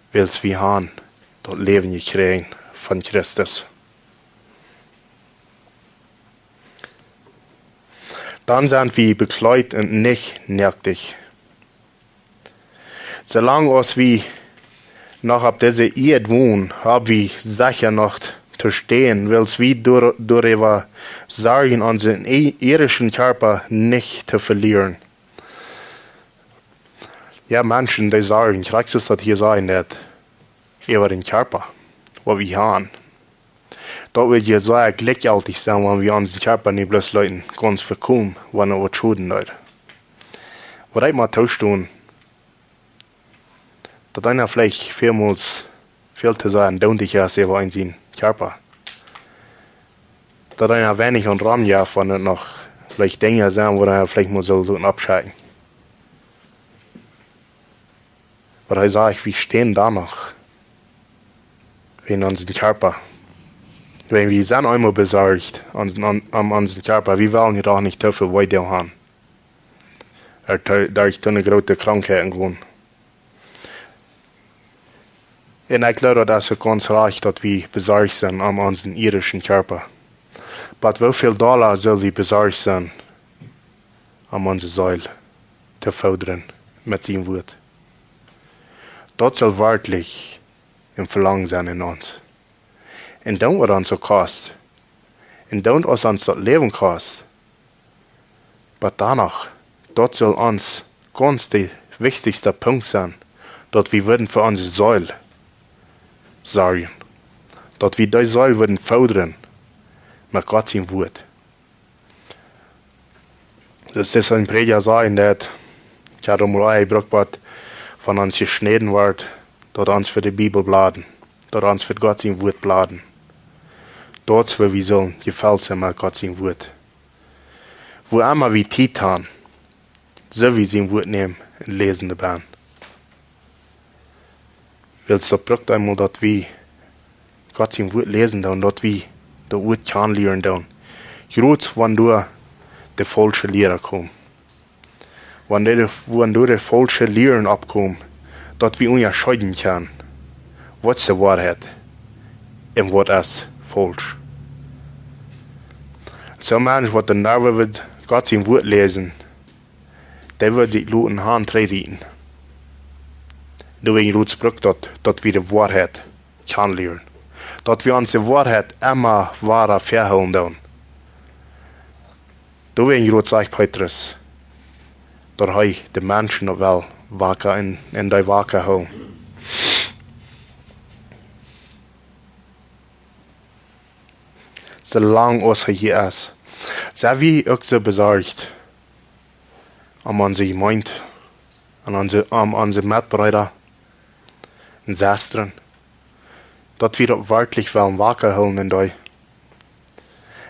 wiels wie han daut Läwen jekjräajen von Christus. Dan sent wie bekjleet un nich noaktich. Soo lang aus wie noch opp dise Ieed wonen, hab wie secha noch to stonen, wiels wie doa-, doaräwa sorjen, onsen i-, irdischen Kjarpa nich to velieren. Jo, Menschen, dee sorjen, krakjt soo aus daut hia sajcht, daut äwa dän Kjarpa, waut wie han. Daut woat je sea jlikjjeltich sennen, wan wie onsen Kjarpa nich bloos loten gaunz vekomen, wan et waut schoden deit. Waut ekj mau toostonen, daut eena veleicht välmols väl to sajen doonlich es äwa eenen sienen Kjarpa. Daut eena weinich aun rom jeft, wan et noch veleicht Dinja sent, wua eena veleicht mol saul loten aufschekjen. Oba hee sajcht, wie stonen doa noch. Wäajen onsen Kjarpa. Wäajen wie sent eemol besorcht aun, aun, aun onsen Kjarpa. Wie wellen je doch nich too väl Wee doonen han. Ea to-, derch soone groote Krankheit gonen. Un ekj jleew, daut es uk gaunz rajcht, daut wie besorcht sent om onsen irdischen Kjarpa. Oba woo väl dolla sell wie besorcht sennen om onse Seel to foodren met sien Wuat? Daut saul werkjlich een Velangen sennen en ons. Un dan, waut ons uk kost. Un dan, aus ons daut Läwen kost. Oba doano, daut saul ons gaunz de wichtichste Punkt sennen, daut wie wudden fa onse Seel sorjen. Daut wie dee Seel wudden foodren met Gott sien Wuat. Daut es een Prädja sajen, daut, ekj hab mol een Bruck waut von ons jeschnäden wort, daut ons fa de Bibel bladen, daut ons fa Gott sien Wuat bladen. Daut es, woo wie sellen jefelt sennen met Gott sien Wuat. Woo emma wie Tiet haben, sell wie sien Wuat nämen un läsen doabie. Wiels daut brukt eemol, daut wie Gott sien Wuat läsen doonen, daut wie daut Wuat kjanen lieren doonen. Jrods wan doa de faulsche Lieren komen. Wan doa, wan doa de faulsche Lieren oppkomen, daut wie unjascheeden kjennen, waut es de Woarheit un waut es faulsch. Soon Mensch, waut de Nerven woat Gott sien Wuat läsen, dee woat sikj loten han trigj rieten. Doawäajen jrods brukt daut, daut wie de Woarheit kjanen lieren. Daut wie ons de Woarheit emma wada väahoolen doonen. Doawäajen jrods sajcht Petrus, daut hee de Menschen noch well waka un, un dee waka hoolen. Soo lang aus hee hia es, sent wie uk soo besorcht om onse Jemeent, om onse, om onse Metbreeda un Sestren, daut wie daut werkjlich wellen waka hoolen en dee.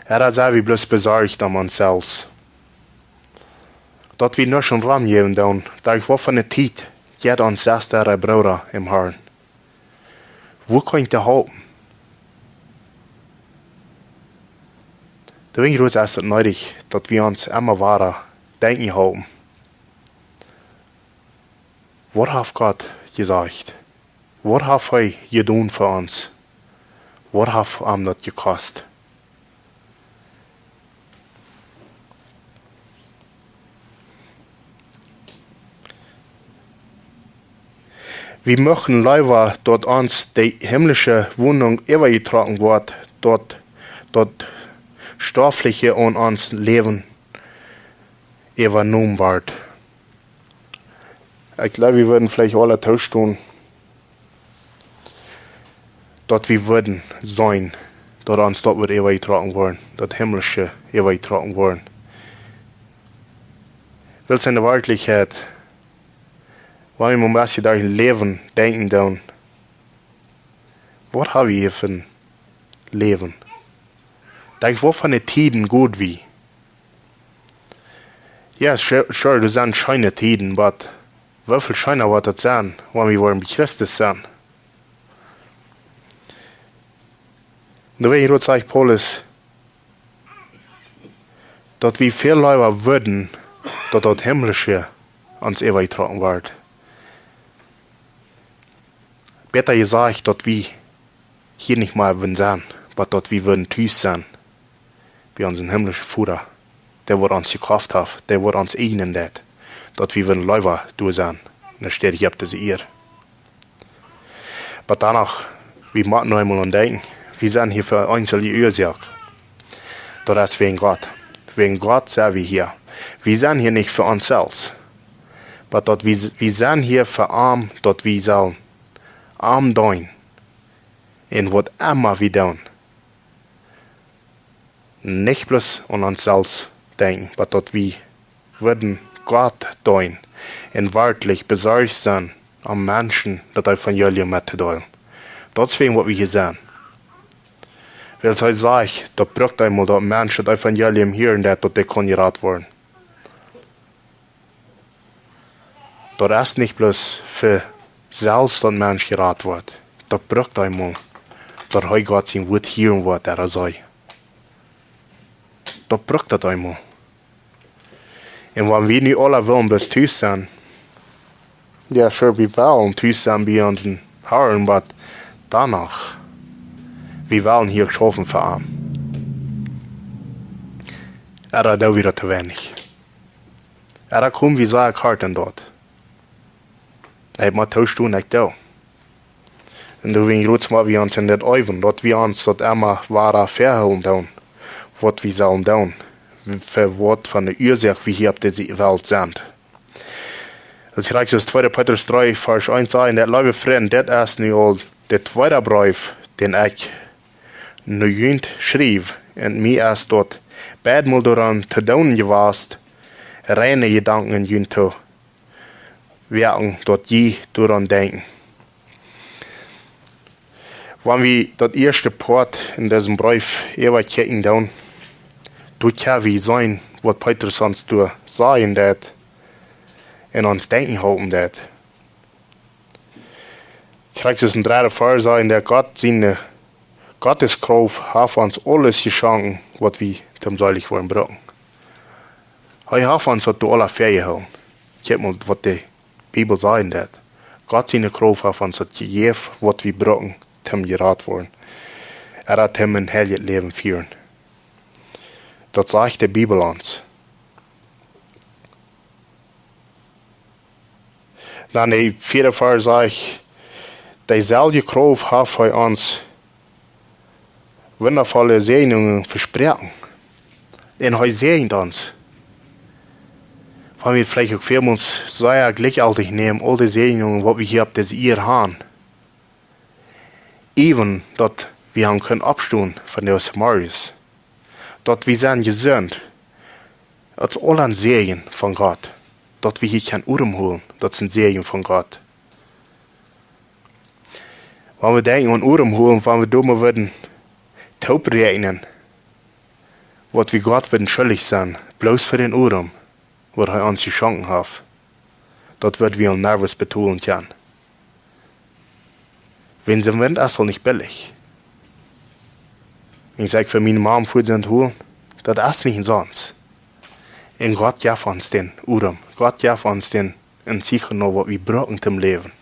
Ooda sent wie bloos besorcht om ons selfst? Daut wie nuscht romjäwen doonen, daut ekj woa von de Tiet, jeit ons Sesta ooda Brooda em Harn. Woo kaun ekj dee halpen? Doawäajen jrods es daut needich, daut wie ons emma wada denkjen halpen. Waut haft Gott jesajcht? Waut haft hee jedonen fa ons? Waut haft am daut jekost? Wie muchten leewa, daut ons de himmlische Wonunk äwajetrocken woat, daut, daut stoafliche aun ons Läwen äwajenomen woat. Ekj jleew, wie wudden veleicht aule toostonen, daut wie wudden seenen, daut ons daut wudd äwajetrocken woaren, daut himmlische äwajetrocken woaren. Wiels en de Werkjlichkjeit, wan wie mau een bät derch daut Läwen denkjen doonen, waut hab wie hia fa een Läwen? Denkj, waut fa Tieden goot wie. Jo, sure, sure, daut sent scheene Tieden, oba woo väl scheena woat daut sennen, wan wie woaren bie Christus sennen? Doawäajen sajcht Paulus, daut wie väl leewa wudden, daut daut himmlische ons äwajetrocken woat. Bäta jesajcht, daut wie hia nich mea wudden sennen, oba daut wie wudden tus sennen bie onsen himmlischen Voda, dee waut ons jekoft haft, dee waut ons eejnen deit, daut wie wudden leewa doa sennen, enne Städ hia opp dise Ieed. Oba doano, wie motten noch eemol aun denkjen, wie sent hia fa eene eenzelne Uasoak. Daut es wäajen Gott. Wäajen Gott sent wie hia. Wie sent hia nich fa ons selfst. Oba daut wie, wie sent hia fa am, daut wie sellen am deenen. En waut emma wie doonen, nich bloos aun ons selfst denkjen, oba daut wie wudden Gott deenen un werkjlich besorcht sennen om Menschen daut Evangelium mettodeelen. Daut es wäajen waut wie hia sent. Wiels hee sajcht, daut brukt eemol daut Mensch daut Evangelium hieren deit, daut dee kaun jerat woaren. Daut es nich bloos fa selfst daut Mensch jerat woat. Daut brukt eemol, daut hee Gott sien Wuat hieren woat, daut hee sajcht. Daut brukt daut eemol. En wan wie nu aula wellen bloos tus sennen, jo, sure, wie wellen tus sennen bie onsen Harn, oba doano, wie wellen hia schaufen fa am. Ooda doo wie daut too weinich? Ooda kom wie sea kort en daut? Ekj mott toostonen, ekj doo. En doawäajen jrods mott wie ons en dit äwen, daut wie ons daut emma wada väahoolen doonen, waut wie sellen doonen, fa waut fa eene Uasoak wie hia opp dise Welt sent. Daut es jlikj aus tweede Petrus dree, Varsch eent sajcht, daut, leewe Frind, dit es nu aul De tweede Breef, dän ekj no junt schriew, un mie es daut beid mol doaraun to doonen jewast, reine Jedanken en junt to werkjen, daut jie doaraun denkjen. Wan wie daut ieeschte Poat en disen Breef äwakjikjen doonen, doa kjenn wie seenen, waut Petrus ons doa sajen deed un ons denkjen halpen deed. Krakjt soo en dredden Varsch sajcht, daut Gott siene, Gottes Krauft haft ons aules jeschonken, waut wie toom seelich woaren brucken. Hee haft ons daut aula väajehoolen. Kjikj mol, waut de Bibel sajcht, daut Gott siene Krauft haft ons daut jejäft, waut wie brucken, toom jerat woaren. Hee haft ons en heiljet Läwen jefoaren. Daut sajcht de Bibel ons. Dan de vieede Varsch sajcht, deeselwje Krauft haft hee ons wundavolle Säajnungen vesproaken. Un hee säajent ons. Wan wie veleicht uk väl mol sea jlikjjeltich nämen, aul de Säajnungen, waut wie hia opp dise Ieed haben. Äwen daut wie haben kunnen oppstonen von de Samaria. Daut wie sent jesunt. Daut es aul een Säajen von Gott. Daut wie hia kjennen Odem holen, daut es een Säajen von Gott. Wan wie denkjen aun Odem holen, wan wie doamet wudden toopräakjnen, waut wie Gott wudden schuldich sennen, bloos fa dän Odem, waut hee ons jeschonken haft, daut wudd wie aul nuscht betolen kjennen. Wan sien Wint es aul nich billich. Wan ekj fa miene Mame Food hol, daut es nich omsonst. Un Gott jeft ons dän Odem. Gott jeft ons dän Oxygen, waut wie brucken toom läwen.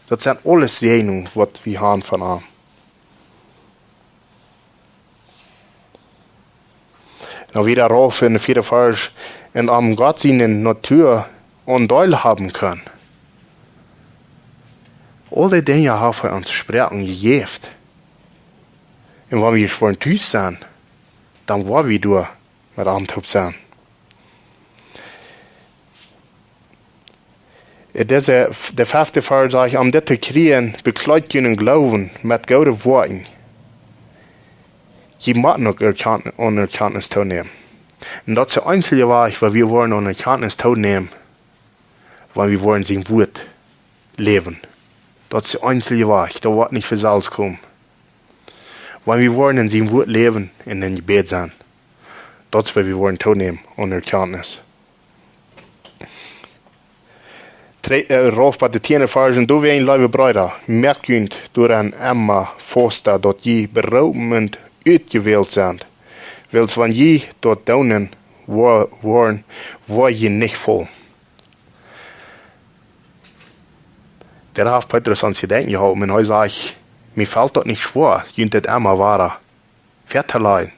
Daut sent aules Säajnungen, waut wie haben von am. Dan wada rauf en de vieede Varsch, un aun Gott siene Natua Aundeel haben kjennen. Aul dee Dinja haft hee ons vesproaken jejäft. Un wan wie woaren tus sennen, dan woa wie doa met am toop sennen. Dise, de fefte Varsch sajcht, om dit to kjrieen, bekjleet jun Gloowen met goode Woakjen. Jie motten uk Erkjant-, Aunerkjantnis toonämen. Un daut es de eensje Wajch, woo wie woaren Aunerkjantnis toonämen, wan wie woaren sien Wuat läwen. Daut es de eensje Wajch, daut woat nich von selfst komen. Wan wie woaren en sien Wuat läwen un em Jebäd sennen. Daut es, woo wie woaren toonämen Aunerkjantnis. Tre-, äh, rauf bie de tieende Varsch. Doawäajen, leewe Breeda, moakt junt doaraun emma fasta, daut jie beroopen un utjewält sent. Wiels wan jie daut doonen woa-, woaren, woa jie nich faulen. Doa haft Petrus ons Jedanken jehoolen un hee sajcht: Mie felt daut nich schwoa, junt daut emma wada väatolajen.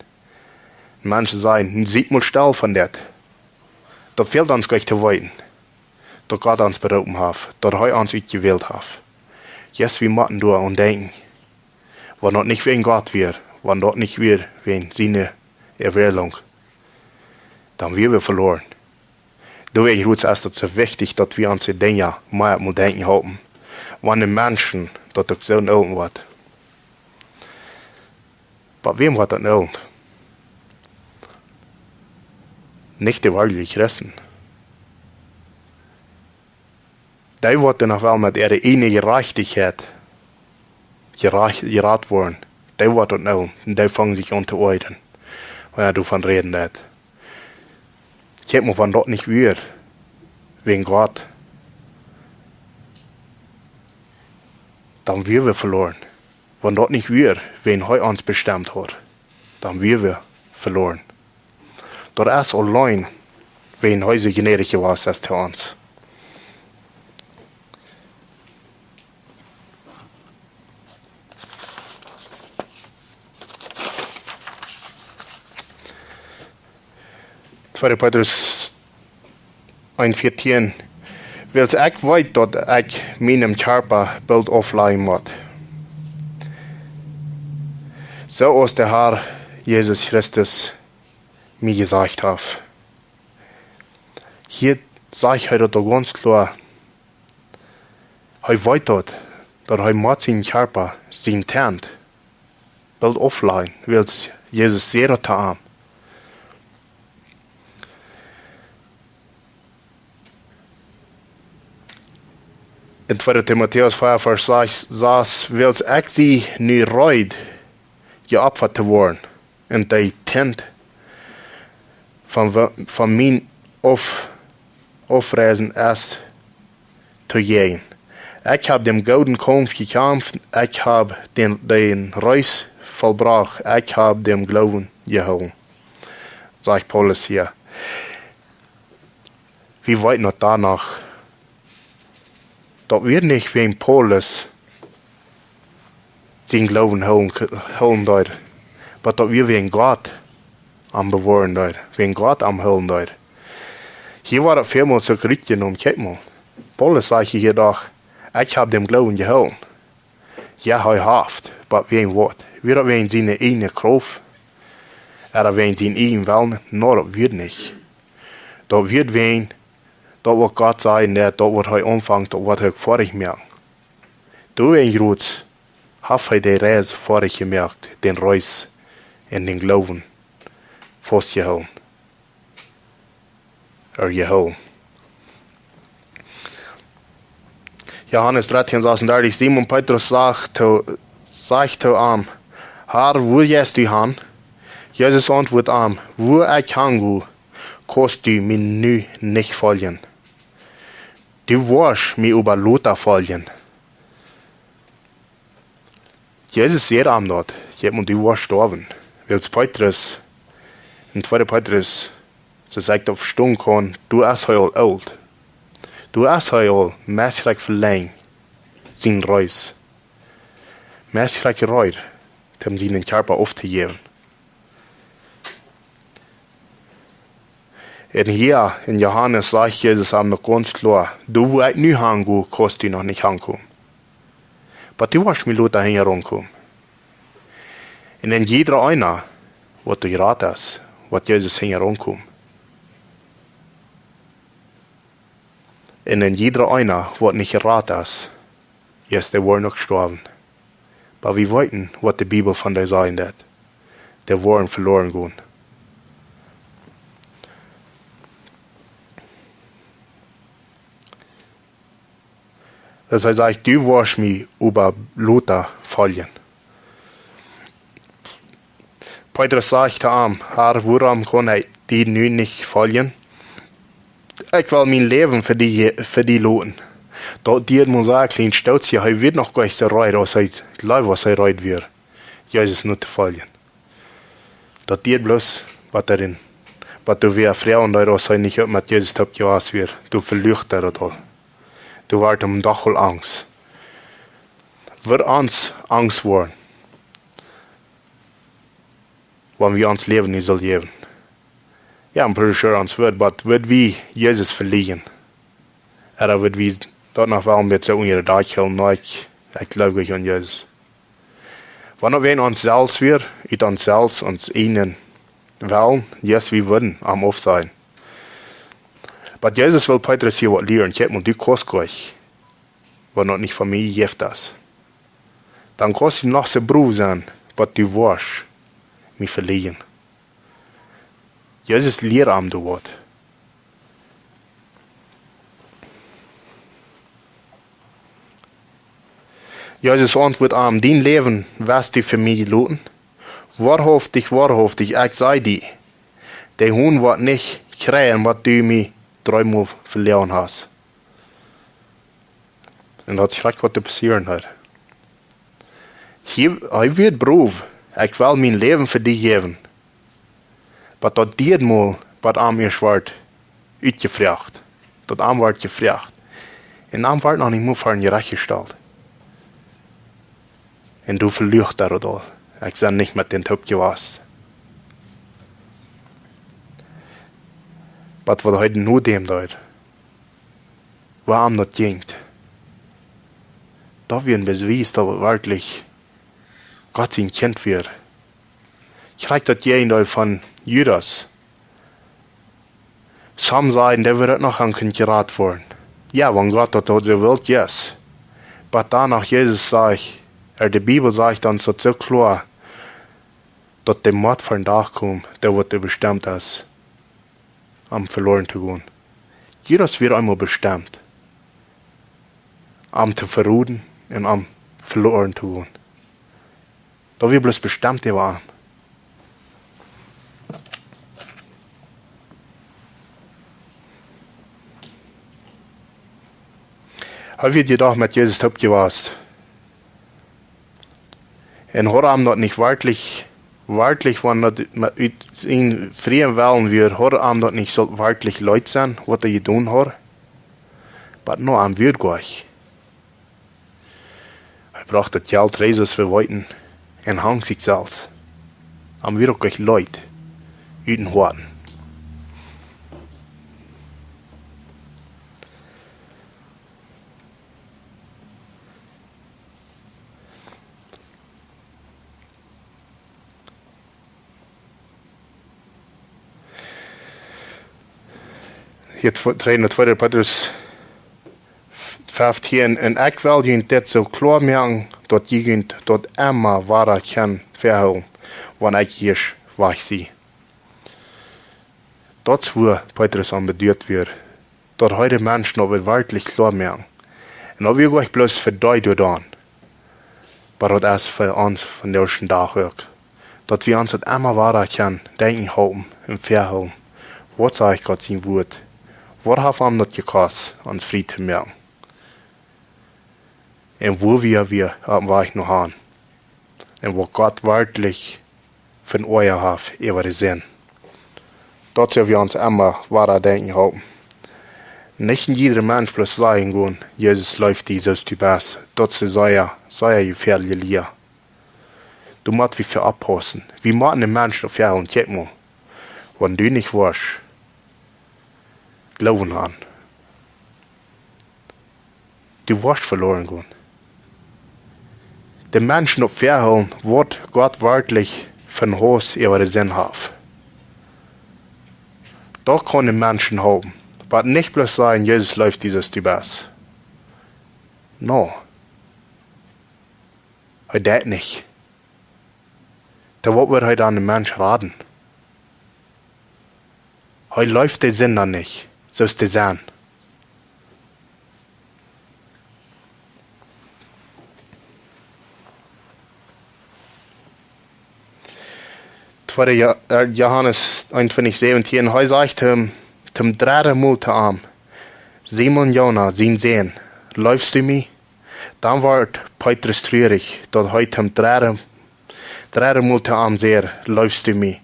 Menschen sajen: Siet mol stell von dit. Daut fält ons nich to weeten, daut Gott ons beroopen haft, daut hee ons utjewält haft. Yes, wie motten doaraun denkjen. Wan daut nich wäajen Gott wia, wan daut nich wia wäajen siene Erwählunk, dan wieren wie veloaren. Doawäajen es daut soo wichtich, daut wie aun dise Dinja mea mol denkjen halpen, wan de Menschen daut uk soo eenem woat. Oba wäm woat daut eenem? Nich de werkjliche Christen. Dee woaren dan noch woll met äare ieejne Jerajchtichkjeit jerajcht, jerat woaren. Dee woaren daut eenem. Un dee fangen sikj aun to oajren, wan hee doavon räden deit. Kjikj mol, wan daut nich wia wäajen Gott, dan wieren wie veloaren. Wan daut nich wia wäajen hee ons bestemt haud, dan wieren wie veloaren. Daut es auleen wäajen hee soo jnädich jewast es to ons. Tweede Petrus eent vieetieen: Wiels ekj weet, daut ekj mienem Kjarpa Boolt auflajen mott, soo aus de Har Jesus Christus mie jesajcht haft. Hia sajcht hee daut uk gaunz kloa. Hee weet daut, daut hee met sien Kjarpa sien Tent well auflajen, wiels Jesus säd daut to am. En tweede Timotäus vea, Varsch sas, sas, wiels ekj sie nu reed, jeopfat to woaren, un de Tent von, von mien Auf-, Aufreisen es to jäajen. Ekj hab dän gooden Kaumf jekjamft, ekj hab dän, dän Reis vollbrocht, ekj hab dän Gloowen jehoolen, sajcht Paulus hia. Wie weeten daut doano, daut wia nich wäajen Paulus sien Gloowen hoolen, hoolen deed, oba daut wia wäajen Gott am bewoaren deed, wäajen Gott am hoolen deed. Hia woat daut väl mol soo jlikj jenomen, kjikj mol. Paulus sajcht hia doch: "Ekj hab dän Gloowen jehoolen." Jo, hee haft, oba wäajen waut? Wia daut wäajen siene ieejne Krauft? Ooda wäajen sienen ieejnen Wellen? Nä, daut wia nich. Daut wia wäajen daut, waut Gott säd, un daut, waut hee aunfunk, daut, waut hee foadich muak. Doawäajen, jrods, haft hee de Reis foadich jemoakt, dän Reis en dän Gloowen faustjehoolen. Ooda jehoolen. Johanes dartieen sasundartich, Simon Petrus sajcht to, sajcht to am: "Herr, wua jeist du han?" Jesus auntwuat am: "Wua ekj han go, kaust du mie nu nich foljen. Du woascht mie oba lota foljen." Jesus säd am daut: "Kjikj mol, du woascht stoawen." Wiels Petrus, en tweede Petrus, soo aus ekj daut vestonen kaun, doa es hee aul oolt. Doa es hee aul meist krakjt velenjd sien Reis. Meist krakjt reed, om sienen Kjarpa auftojäwen. Un hia en Johanes sajcht Jesus am noch gaunz kloa: "Doa, wua ekj nu han go, kaust du noch nich hankomen. Oba du woascht mie lota hinjaraun komen." Un en jieda eena, waut doa jerat es, woat Jesus hinjaraun komen. Un en jieda eena, waut nich jerat es, jo, dee woaren uk stoawen. Oba wie weeten, waut de Bibel von dee sajen deit. Dee woaren veloren gonen. Daut hee sajcht: "Du woascht mie oba lota foljen." Petrus sajcht to am: "Herr, wuarom kaun ekj die nu nich foljen? Ekj well mien Läwen fa die, fa die loten." Daut deed mol soo een kjlien Stootje, hee wia noch goanich soo reed, aus hee jleewd, aus hee reed wia, Jesus notofoljen. Daut deed bloos waut doa en, waut doa wia froagen, daut aus hee nich uk met Jesus toop jewast wia, doa veluach hee daut aul. Doa wort am doch aul angst. Woat ons angst woaren, wan wie ons Läwen nich sellen jäwen? Jo, I'm pretty sure ons woat, oba woat wie Jesus velieren? Ooda woat wie daut noch wel een bät unja de Dakj hoolen? Nä, ekj, ekj jleew nich aun Jesus. Wan wie en ons selfst wieren, ut ons selfst, ons ieejnen Wellen, yes, wie wudden am aufsajen. Oba Jesus well Petrus hia waut lieren: "Kjikj mol, du kaust goanich, wan daut nich von mie jejäft es. Dan kaust du noch soo broow sennen, oba du woascht mie velieren." Jesus lieet am doa waut. Jesus auntwuat am: "Dien Läwen woascht du fa mie loten? Woarhauftich, woarhauftich, ekj saj die, de Hon woat nich kjrieen, waut du mie dreemol veloaren hast." Un daut es krakjt waut doa passieren deed. Hee, hee wia broow: "Ekj well mien Läwen fa die jäwen." Oba daut deed mol, waut am ieescht wort utjefroacht. Daut am wort jefroacht. Un am wort noch nich mol ver een Jerecht jestalt. Un doa veluach hee daut aul: "Ekj sie nich met dän toop jewast." Oba waut hee nu deed, daut, woo am daut jinkj, daut wia een Bewies, daut hee werkjlich Gott sien Kjint wia. Krakjt daut Jäajendeel von Judas. Some sajen, dee wudd noch aun kunnen jerat woaren. Jo, wan Gott daut haud jewult, yes. Oba dan noch, Jesus sajcht, ea, de Bibel sajcht ons daut soo kloa, daut de Mott von Dach kjemt, dee waut doa bestemt es, om veloaren to gonen. Judas wia eemol bestemt, om to veroden un om veloaren to gonen. Daut wia bloos bestemt äwa am. Hee wia jedocht met Jesus toop jewast. Un haud am daut nich werkjlich, werkjlich, wan daut met, ut sienen frieen Wellen wia, haud am daut nich soo werkjlich leet sennen, waut hee jedonen haud? Oba nä, am wia goa nich. Hee brocht daut Jelt, Resus verweeten un hunk sikj selfst. Am wia uk nich leet ut dän Hoaten. Hia tw-, tweede, tweede Petrus feftieen: "Un ekj well junt dit soo kloa moaken, daut jie junt daut emma wada kjennen vehoolen, wan ekj ieescht wajch sie." Daut es wua Petrus aun bedoelt wia, daut hee de Menschen daut wudd werkjlich kloa moaken. Un daut wia nich bloos fa dee doa dan, oba daut es fa ons vondoag dän Dach uk. Daut wie ons daut emma wada kjennen denkjen halpen un vehoolen. Waut sajcht Gott sien Wuat? Waut haft am daut jekost, ons frie to moaken? Un wua wia wie oppem Wajch no han? Un waut Gott werkjlich fa een Oajeel haft äwa de Sind. Daut sell wie ons emma wada denkjen halpen. Nich en jieda Mensch bloos sajen gonen: "Jesus leeft die soo aus du best." Daut es sea, sea jefäadliche Lia. Doa mott wie fa oppaussen. Wie motten de Menschen doafäa hoolen: "Kjikj mol, wan du nich woascht Gloowen han, du woascht veloaren gonen." De Menschen doafäa hoolen, waut Gott werkjlich fa een Hauss äwa de Sind haft. Daut kaun de Menschen halpen. Oba nich bloos sajen: "Jesus leeft die soo aus du best." Nä. Hee deit nich. Dan waut woat hee dan dän Mensch raden? Hee leeft de Sinda nich, soo aus dee sent. Tweede Jo-, ea, Johanes eenuntwintich säwentieen, hee sajcht am toom dredden Mol to am: "Simon Jona, sien Sän, leefst du mie?" Dan wort Petrus trurich, daut hee toom dredden, dredden Mol to am säd: "Leefst du mie?"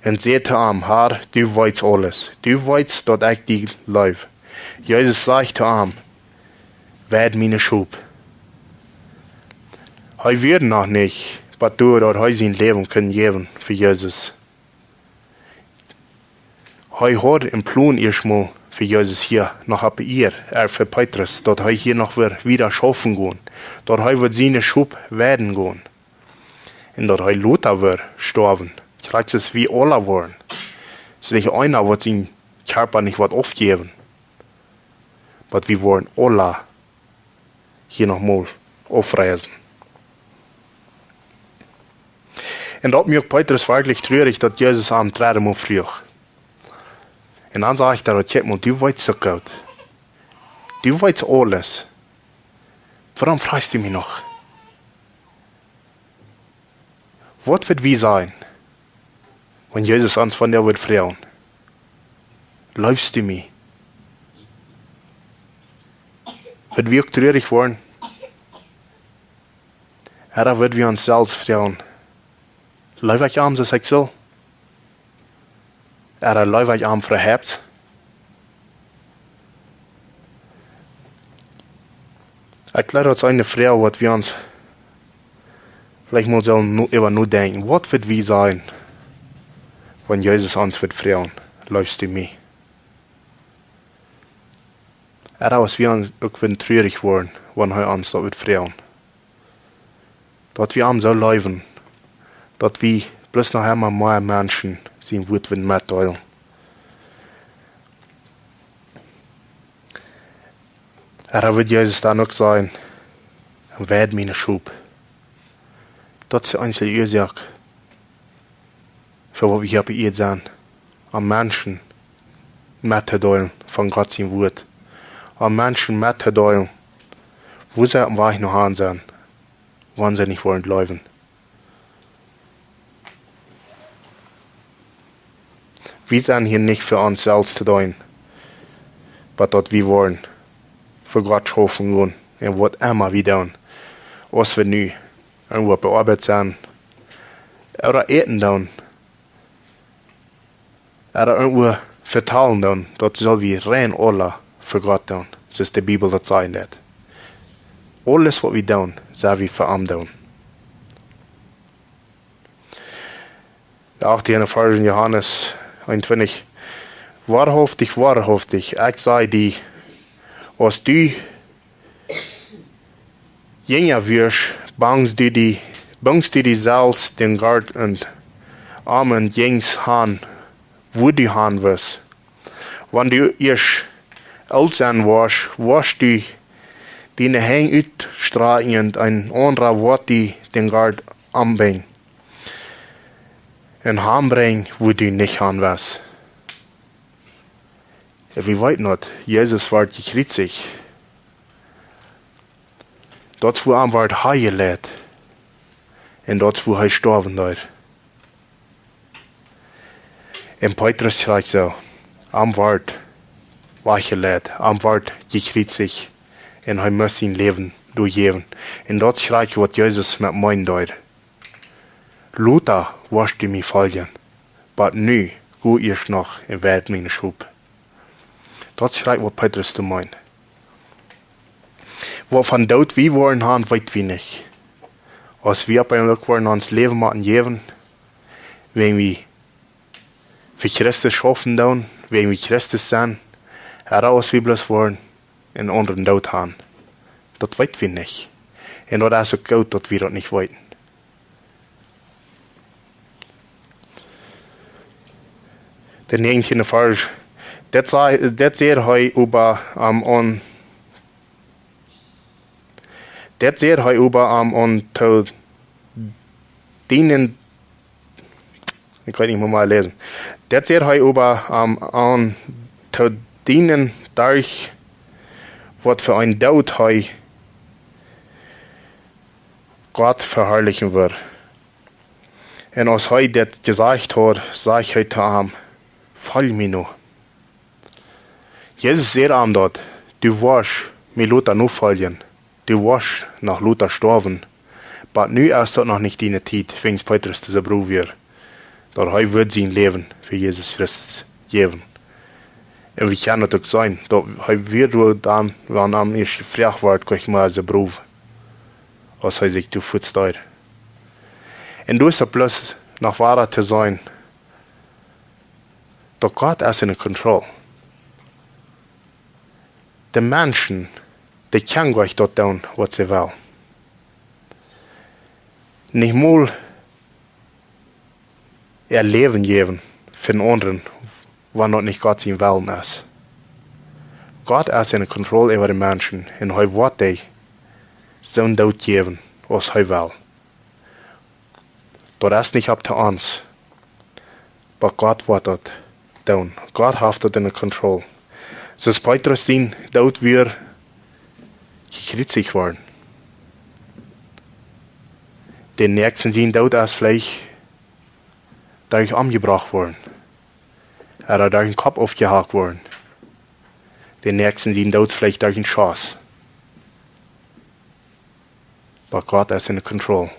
Un säd to am: "Herr, du weetst aules. Du weetst, daut ekj die leew." Jesus sajcht to am: "Weid miene Schop." Hee wia noch nich bat doa, daut hee sien Läwen kunn jäwen fa Jesus. Hee haud een Plon ieescht mol fa Jesus hia noch opp de Ieed, ea, fa Petrus, daut hee hia noch wada wieda schaufen kunn, daut hee wudd siene Schop weiden gonen. Un daut hee lota wudd stoawen. Krakjt soo aus wie aula woaren. Daut es nich eena, waut sien Kjarpa nich woat aufjäwen. Oba wie woaren aula hia noch mol aufreisen. Un daut moakt Petrus werkjlich trurich, daut Jesus am dredden Mol fruach. Un dan sajcht hee: "Kjikj mol, du weetst soo goot. Du weetst aules. Wuarom fruachst du mie noch?" Waut woat wie sajen, wan Jesus ons vondoag wudd froagen: "Leefst du mie?" Woa wie uk trurich woaren? Ooda woa wie ons selfst froagen: "Leew ekj am soo aus ekj saul? Ooda leew ekj am fa Hoat?" Ekj jleew, daut es eene Froag, waut wie ons veleicht mol sellen no-, äwa nodenkjen. Waut woa wie sajen, wan Jesus ons wudd froagen: "Leefst du mie?" Ooda aus wie ons uk wudden trurich woaren, wan hee ons daut wudd froagen. Daut wie am soo leewen, daut wie bloos noch emma mea Menschen sien Wuat wudden metdeelen. Ooda wudd Jesus dan uk sajen: Un weid miene Schop. Daut es de eensje Uasoak fa waut wie hia opp de Ieed sent. Aun Menschen mettodeelen von Gott sien Wort. Aun Menschen mettodeelen, woo see oppem Wajch no Harn sent, wan see nich wellen jleewen. Wie sent hia nich fa ons selfst to deenen, oba daut wie wellen fa Gott schaufen gonen un waut emma wie doonen, aus wie nu irjentwua opp de Oabeit sent, ooda äten doonen, ooda irjentwua vetalen doonen, daut sell wie rein aula fa Gott doonen, soo aus de Bibel daut sajen deit. Aules waut wie doonen, sell wie fa am doonen. De achttiende Varsch en Johanes eenuntwintich. Woarhauftich, woarhauftich, ekj saj die, aus du jinja wieescht, bungst du die, bungst du die selfst dän Gort un aum un jinjst han, wua du han wust. Wan du ieescht oolt sennen woascht, woascht du diene Henj utstrakjen un een aundra woat die dän Gort ombinjen un han brinjen, wua du nich han wust. Un wie weeten daut, Jesus wort jekjriezicht. Daut es wua am wort hanjeleit. Un daut es wua hee stoawen deed. Un Petrus schrieet soo, am wort wajchjeleit, am wort jekjriezicht. Un hee must sien Läwen doajäwen. Un daut schrieet waut Jesus met meenen deed. Lota woascht du mie foljen, oba nu go ieescht noch un weid miene Schop. Daut schrieet waut Petrus doa meent. Waut von Doot wie woaren han, weet wie nich. Aus wie opp eemol woaren ons Läwen motten jäwen, wan wie fa Christus schaufen doonen, wan wie Christus sent, ooda aus wie bloos woaren eenen aundren Doot han. Daut weet wie nich. Un daut es uk goot, daut wie daut nich weeten. De näajentiende Varsch. Dit sa-, dit säd hee oba am aun, dit säd hee oba am aun to dienen, ekj kaun nich mea läsen. Dit säd hee oba am aun to dienen, derch waut fa een Doot hee Gott veharlichen wudd. Un aus hee dit jesajcht haud, säd hee to am: "Folj mie no." Jesus säd am daut: "Du woascht mie lota nofoljen, du woascht noch lota stoawen, oba nu es daut noch nich diene Tiet", wiels Petrus dise Brow wia, daut hee wudd sien Läwen fa Jesus Christus jäwen. Un wie kjennen daut uk seenen, daut hee wia doa dan, wan am ieescht jefroacht wort, kjrieech hee mau sien Brow, aus hee sikj doa väastald. Un doa es daut bloos noch wada to seenen, daut Gott es en control. De Menschen, dee kjennen goanich daut doonen, waut see wellen. Nich mol äa Läwen jäwen fa eenen aundren, wan daut nich Gott sien Wellen es. Gott es en control äwa de Menschen un hee woat dee soon Doot jäwen, aus hee well. Daut es nich opp to ons, oba Gott woat daut doonen. Gott haft daut en control. Soo aus Petrus sien Doot wia, jekjriezicht worden. Dän näakjsten sien Doot es veleicht derch omjebrocht worden. Ooda derch dän Kopp aufjehakt worden. Dän näakjsten sien Doot veleicht derch een Schoss. Oba Gott es en control.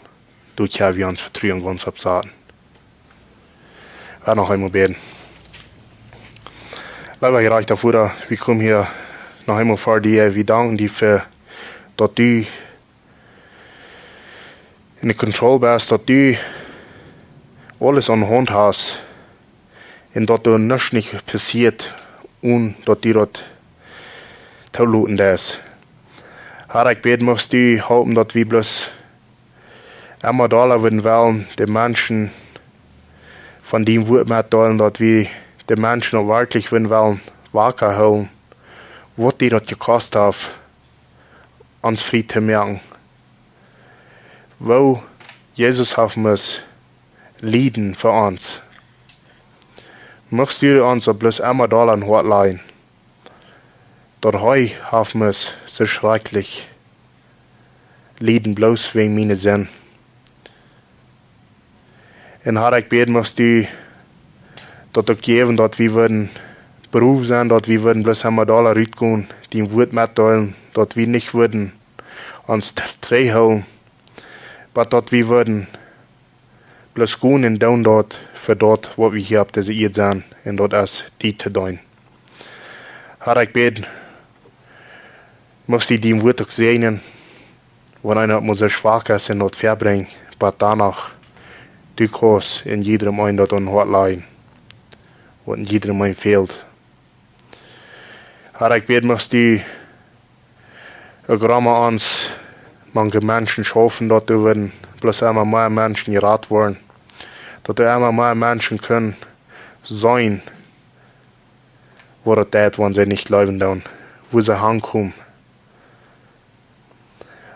Doa kjenn wie ons Vetruen gaunz opp saten. Wie noch eemol bäden. Leewa jerajchta Voda, wie komen hia noch eemol ver die. Wie danken die fa daut du en control best, daut du aules aun de Haunt hast un daut doa nuscht nich passieet, onen daut du daut toloten deist. Herr, ekj bäd, muchst du halpen, daut wie bloos emma dolla wudden wellen de Menschen von dien Wort metdeelen, daut wie de Menschen uk werkjlich wudden wellen waka hoolen, waut die daut jekost haft, ons frie to moaken. woo Jesus haft must lieden fa ons. Muchst du ons daut bloos emma doa aun Hoat lajen, daut hee haft must soo schrakjlich lieden bloos wäajen miene Sind. Un Har, ekj bäd, muchst du daut uk jäwen, daut wie wudden brow sennen, daut wie wudden bloos emma doa rutgonen, dien Wuat metdeelen, daut wie nich wudden ons t-, trigjhoolen, oba daut wie wudden bloos gonen un doonen daut fa daut, waut wie hia opp dise Ieed sent, un daut es die to deenen. Har, ekj bäd, muchst du dien Wuat uk säajnen, wan eena mol soo schwak es un daut vebrinjen, oba doano, du kaust en jiedrem eenen daut aun Hoat lajen, waut en jiedrem eenen fält. Har, ekj bäd, muchst du uk rom ons mank de Menschen schaufen, daut doa wudden bloos emma mea Menschen jerat woaren, daut doa emma mea Menschen kunnen seenen, waut daut deit, wan see nich jleewen doonen, wua see hankomen.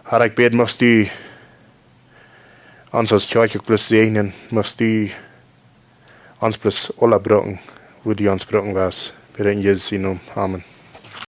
Har, ekj bäd, muchst du ons aus Kjoakj uk bloos säajnen, muchst du ons bloos aula brucken, woo du ons brucken west. Bäd en Jesus sienen Nomen. Amen.